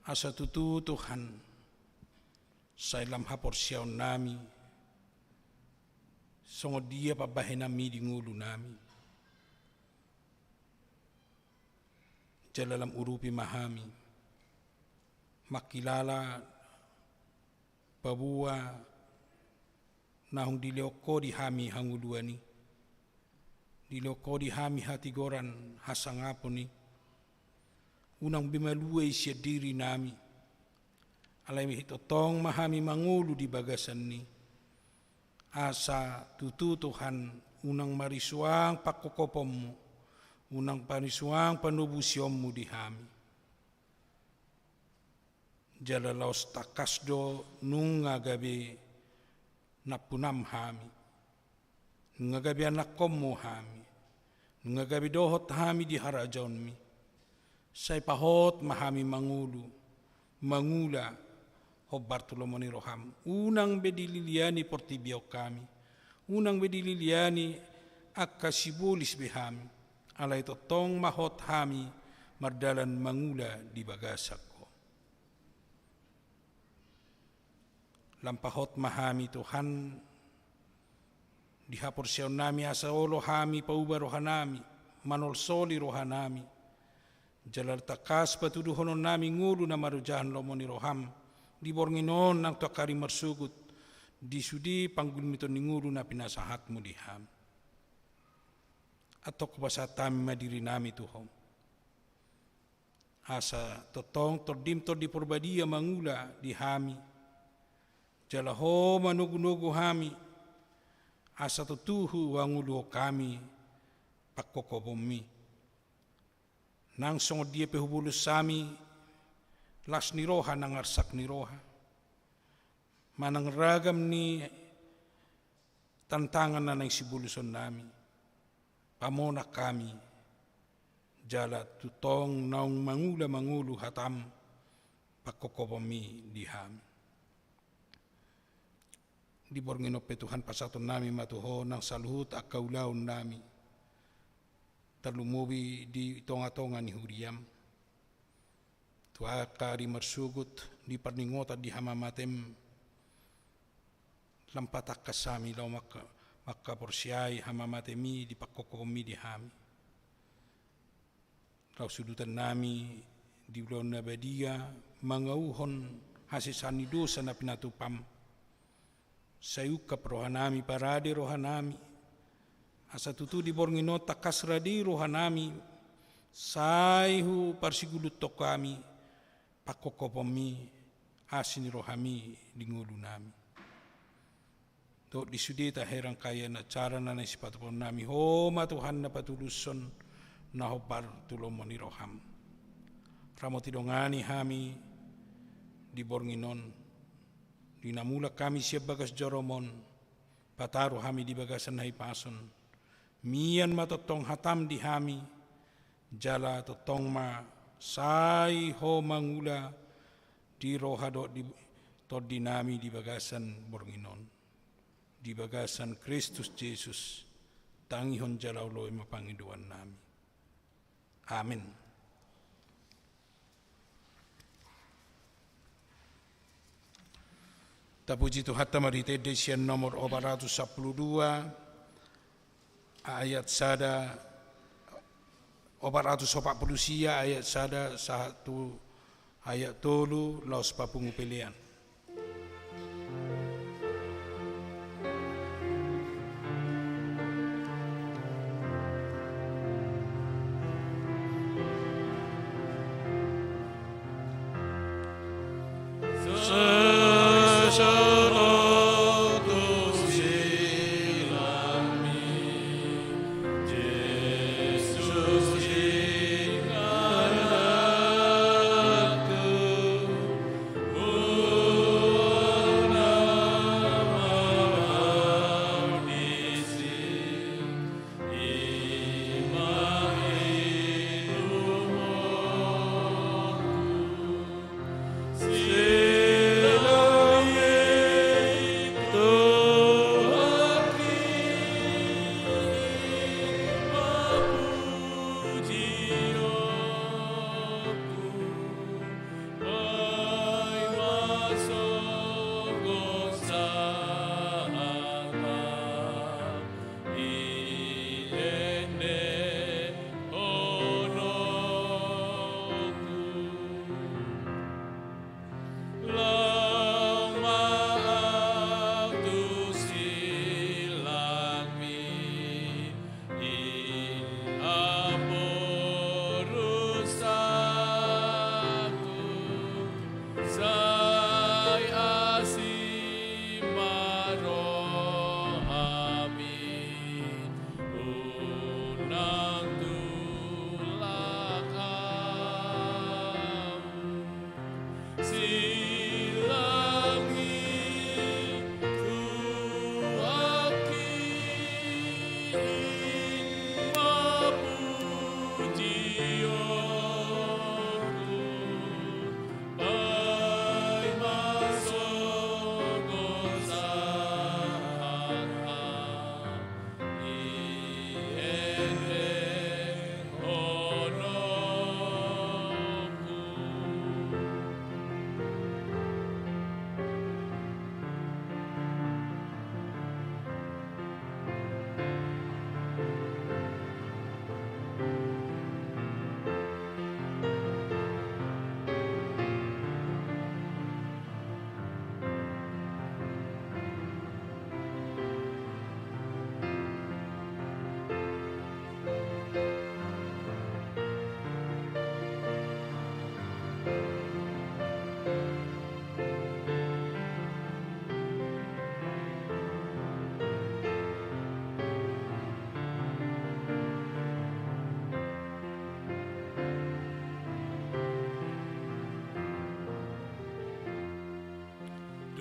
Asa tutu Tuhan, sai lam haporseaonnami, songon dia pambahenanmi di ngolunami. Jala lam urupi ma hami mangkilala, paboa naung dilehon Ho di hami hangoluan i, dilehon Ho di hami hatigoran hasangapon i, unang be malua i sian dirinami. Alai tongtong ma hami mangolu di bagasan i, asa tutu Tuhan, unang marisuang pangkophopon-Mu, unang marisuang panobusion-Mu di hami. Jala laos tangkas do nunga gabe nampunam hami, nunga gabe anakhon-Mu hami, nunga gabe dohot hami di harajaon-Mi. Sai pahot ma hami mangolu, mangula, hombar tu lomo ni roham. Unang be dililiani portibi on hami, unang be dililiani angka sibolis be hami, alai tongtong ma hot hami mardalan mangula di bagasan Ho. Lam pahot ma hami Tuhan, di haporseaonnami asa olo hami pauba rohanami, manolsoli rohanami, jala tangkas patuduhononnami ngolu na marojahan lomo ni roham, di borngin on nang tu angka ari marsogot, di sude panggulmiton ni ngolu na pinasahat-Mu di hami. Antong hupasahat hami ma dirinami tu Ho. Asa tongtong Tondim Tondi Parbadia mangula di hami. Jala Ho manogunogu hami, asa tutu huangoluhon hami pangkophopon-Mi. Nang songon dia pe hubolus hami las ni roha nang arsak ni roha, manang ragam ni tantangan na naeng sibolusonnami, pamonang hami, jala tongtong naung mangula mangolu hatam pangkophopon-Mi di hami. Di borngin on pe Tuhan, pasahatonnami ma tu Ho nang saluhut angka ulaonnami, tarlumobi di tongatonga ni huriaM. Tu angka ari marsogot di parningotan di hamamateM, lam patangkas hami laho mangka-, mangkaporseai hamamateMi di pangkophonMi di hami. Laos udutannami di ulaon na badia mangauhon hasesaan ni dosa na pinatupaM. Sai ungkap rohanami, parade rohanami, asa tutu di borngin on tangkas rade rohanami, sai huparsigulunghon hami pangkophonMi, asi ni rohaMi di ngolunami. Dohot di sude tahe rangkaian acara na naeng sipatupaonnami, Ho ma Tuhan na patulushon na hombar tu lomo ni rohaM. Ramoti dongani hami di borngin on, di na mulak hami sian bagas joroM on, pataru hami di bagasan hahipason, mian ma tongtong hataM di hami, jala tongtong ma sai Ho mangula di roha dohot di tondinami di bagasan borngin on. Di bagasan Kristus Jesus, tangihon jala oloi ma pangidoannami. Amen. Tapuji Tuhanta marhite ende sian nomor opat ratus sampulu dua, ayat sada, opat ratus opat pulu sia, ayat sada sahat tu ayat tolu, laos papungu pelean.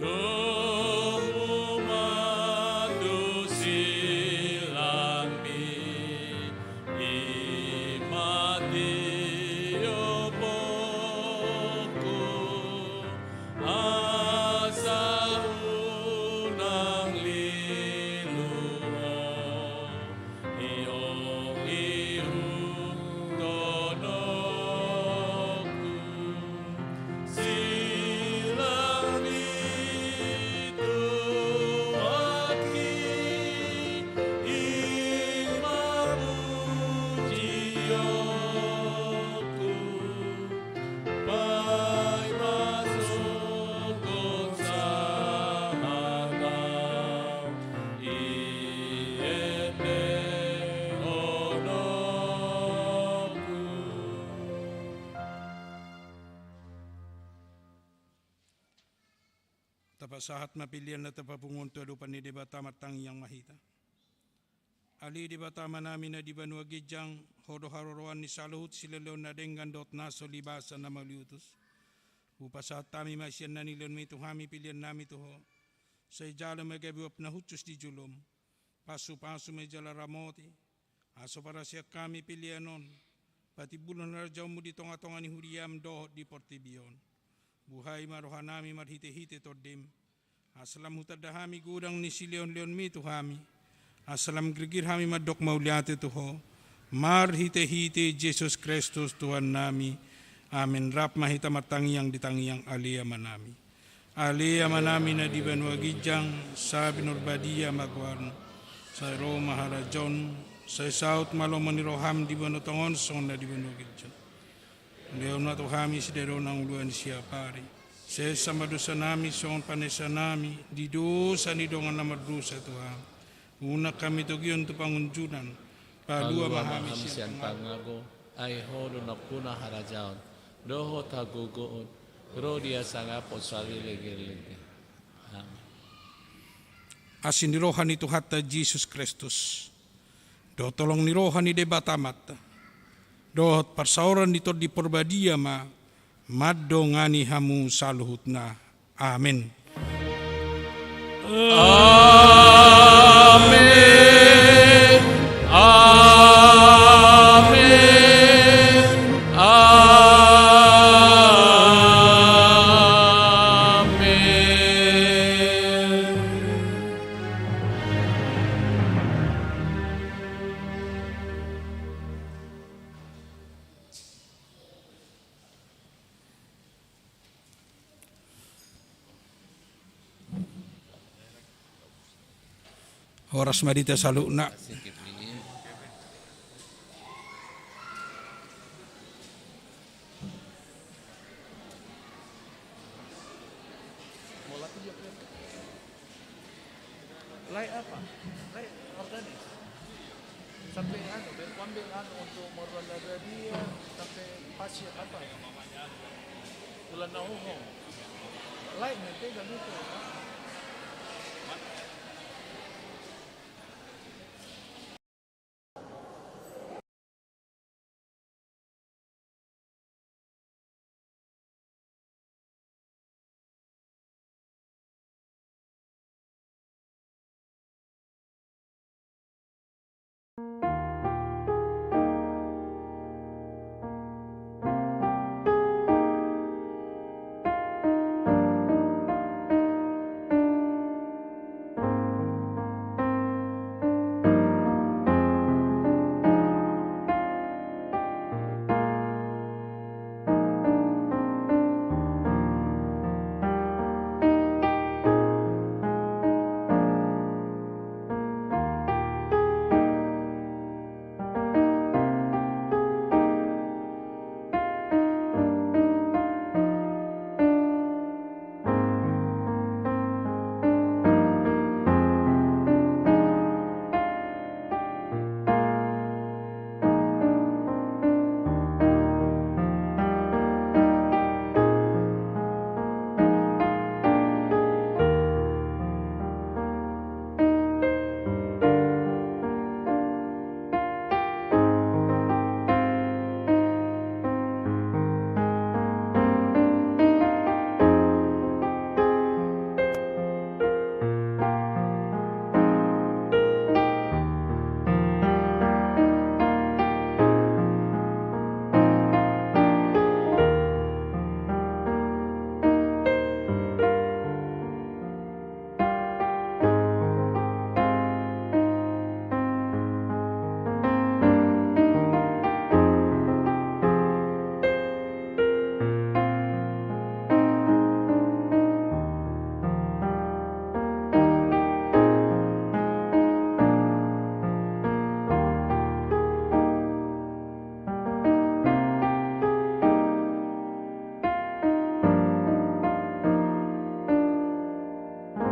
Domu ma tusilangmi, i ma tiopongku, asa unang Tapasahat ma pelean na tapapungu on tu adopan ni Debata, martangiang ma hita. Ale Debata Amanami na di banua ginjang, Ho do haroroan ni saluhut silehonlehon na denggan dohot na so libasa na mauliutus. Hupasahat hami ma sian na nilehonMi tu hami peleannami tu Ho. Sai jalo ma gabe uap na hushus di jolom. Pasupasu ma i jala ramoti, asa huparasian hami pelean on patimbulhon harajaonMu di tongatonga ni huriaM dohot di portibi on. Buhai ma rohanami marhitehite TondiM, asa lam hutanda hami godang ni silehonlehonMi tu hami, asa lam girgir hami mandok mauliate tu Ho, marhitehite Jesus Kristus Tuhannami. Amen. Rap ma hita martangiang di tangiang Ale Amanami. Ale Amanami na di banua ginjang, sai pinarbadia ma goarMu. Sai ro ma harajaonMu, sai saut ma lomo ni rohaM di banua tonga on songon na di banua ginjang. Lehon ma tu hami sadari on hangoluan siapari. Sesa ma dosanami songon panesanami di dosa ni dongan na mardosa tu hami. Unang hami togihon tu pangunjunan. Palua ma hami sian pangago. Ai Ho do nampuna harajaon dohot hagogoon, ro di hasangapon saleleng ni leleng. Amen. Asi ni roha ni Tuhanta Jesus Kristus, dohot holong ni roha ni Debata Amanta, dohot parsaoran ni Tondi Parbadia ma mandongani hamu saluhutna. Amen. Amen. Amen. Amen. Horas ma di hita saluhutna. Lae apa? Lae organis. Sampe anu, be, ambil anu untuk morwan lada dia, sampe pasir apa? Tulang na uhong. Lae, nanti kan itu.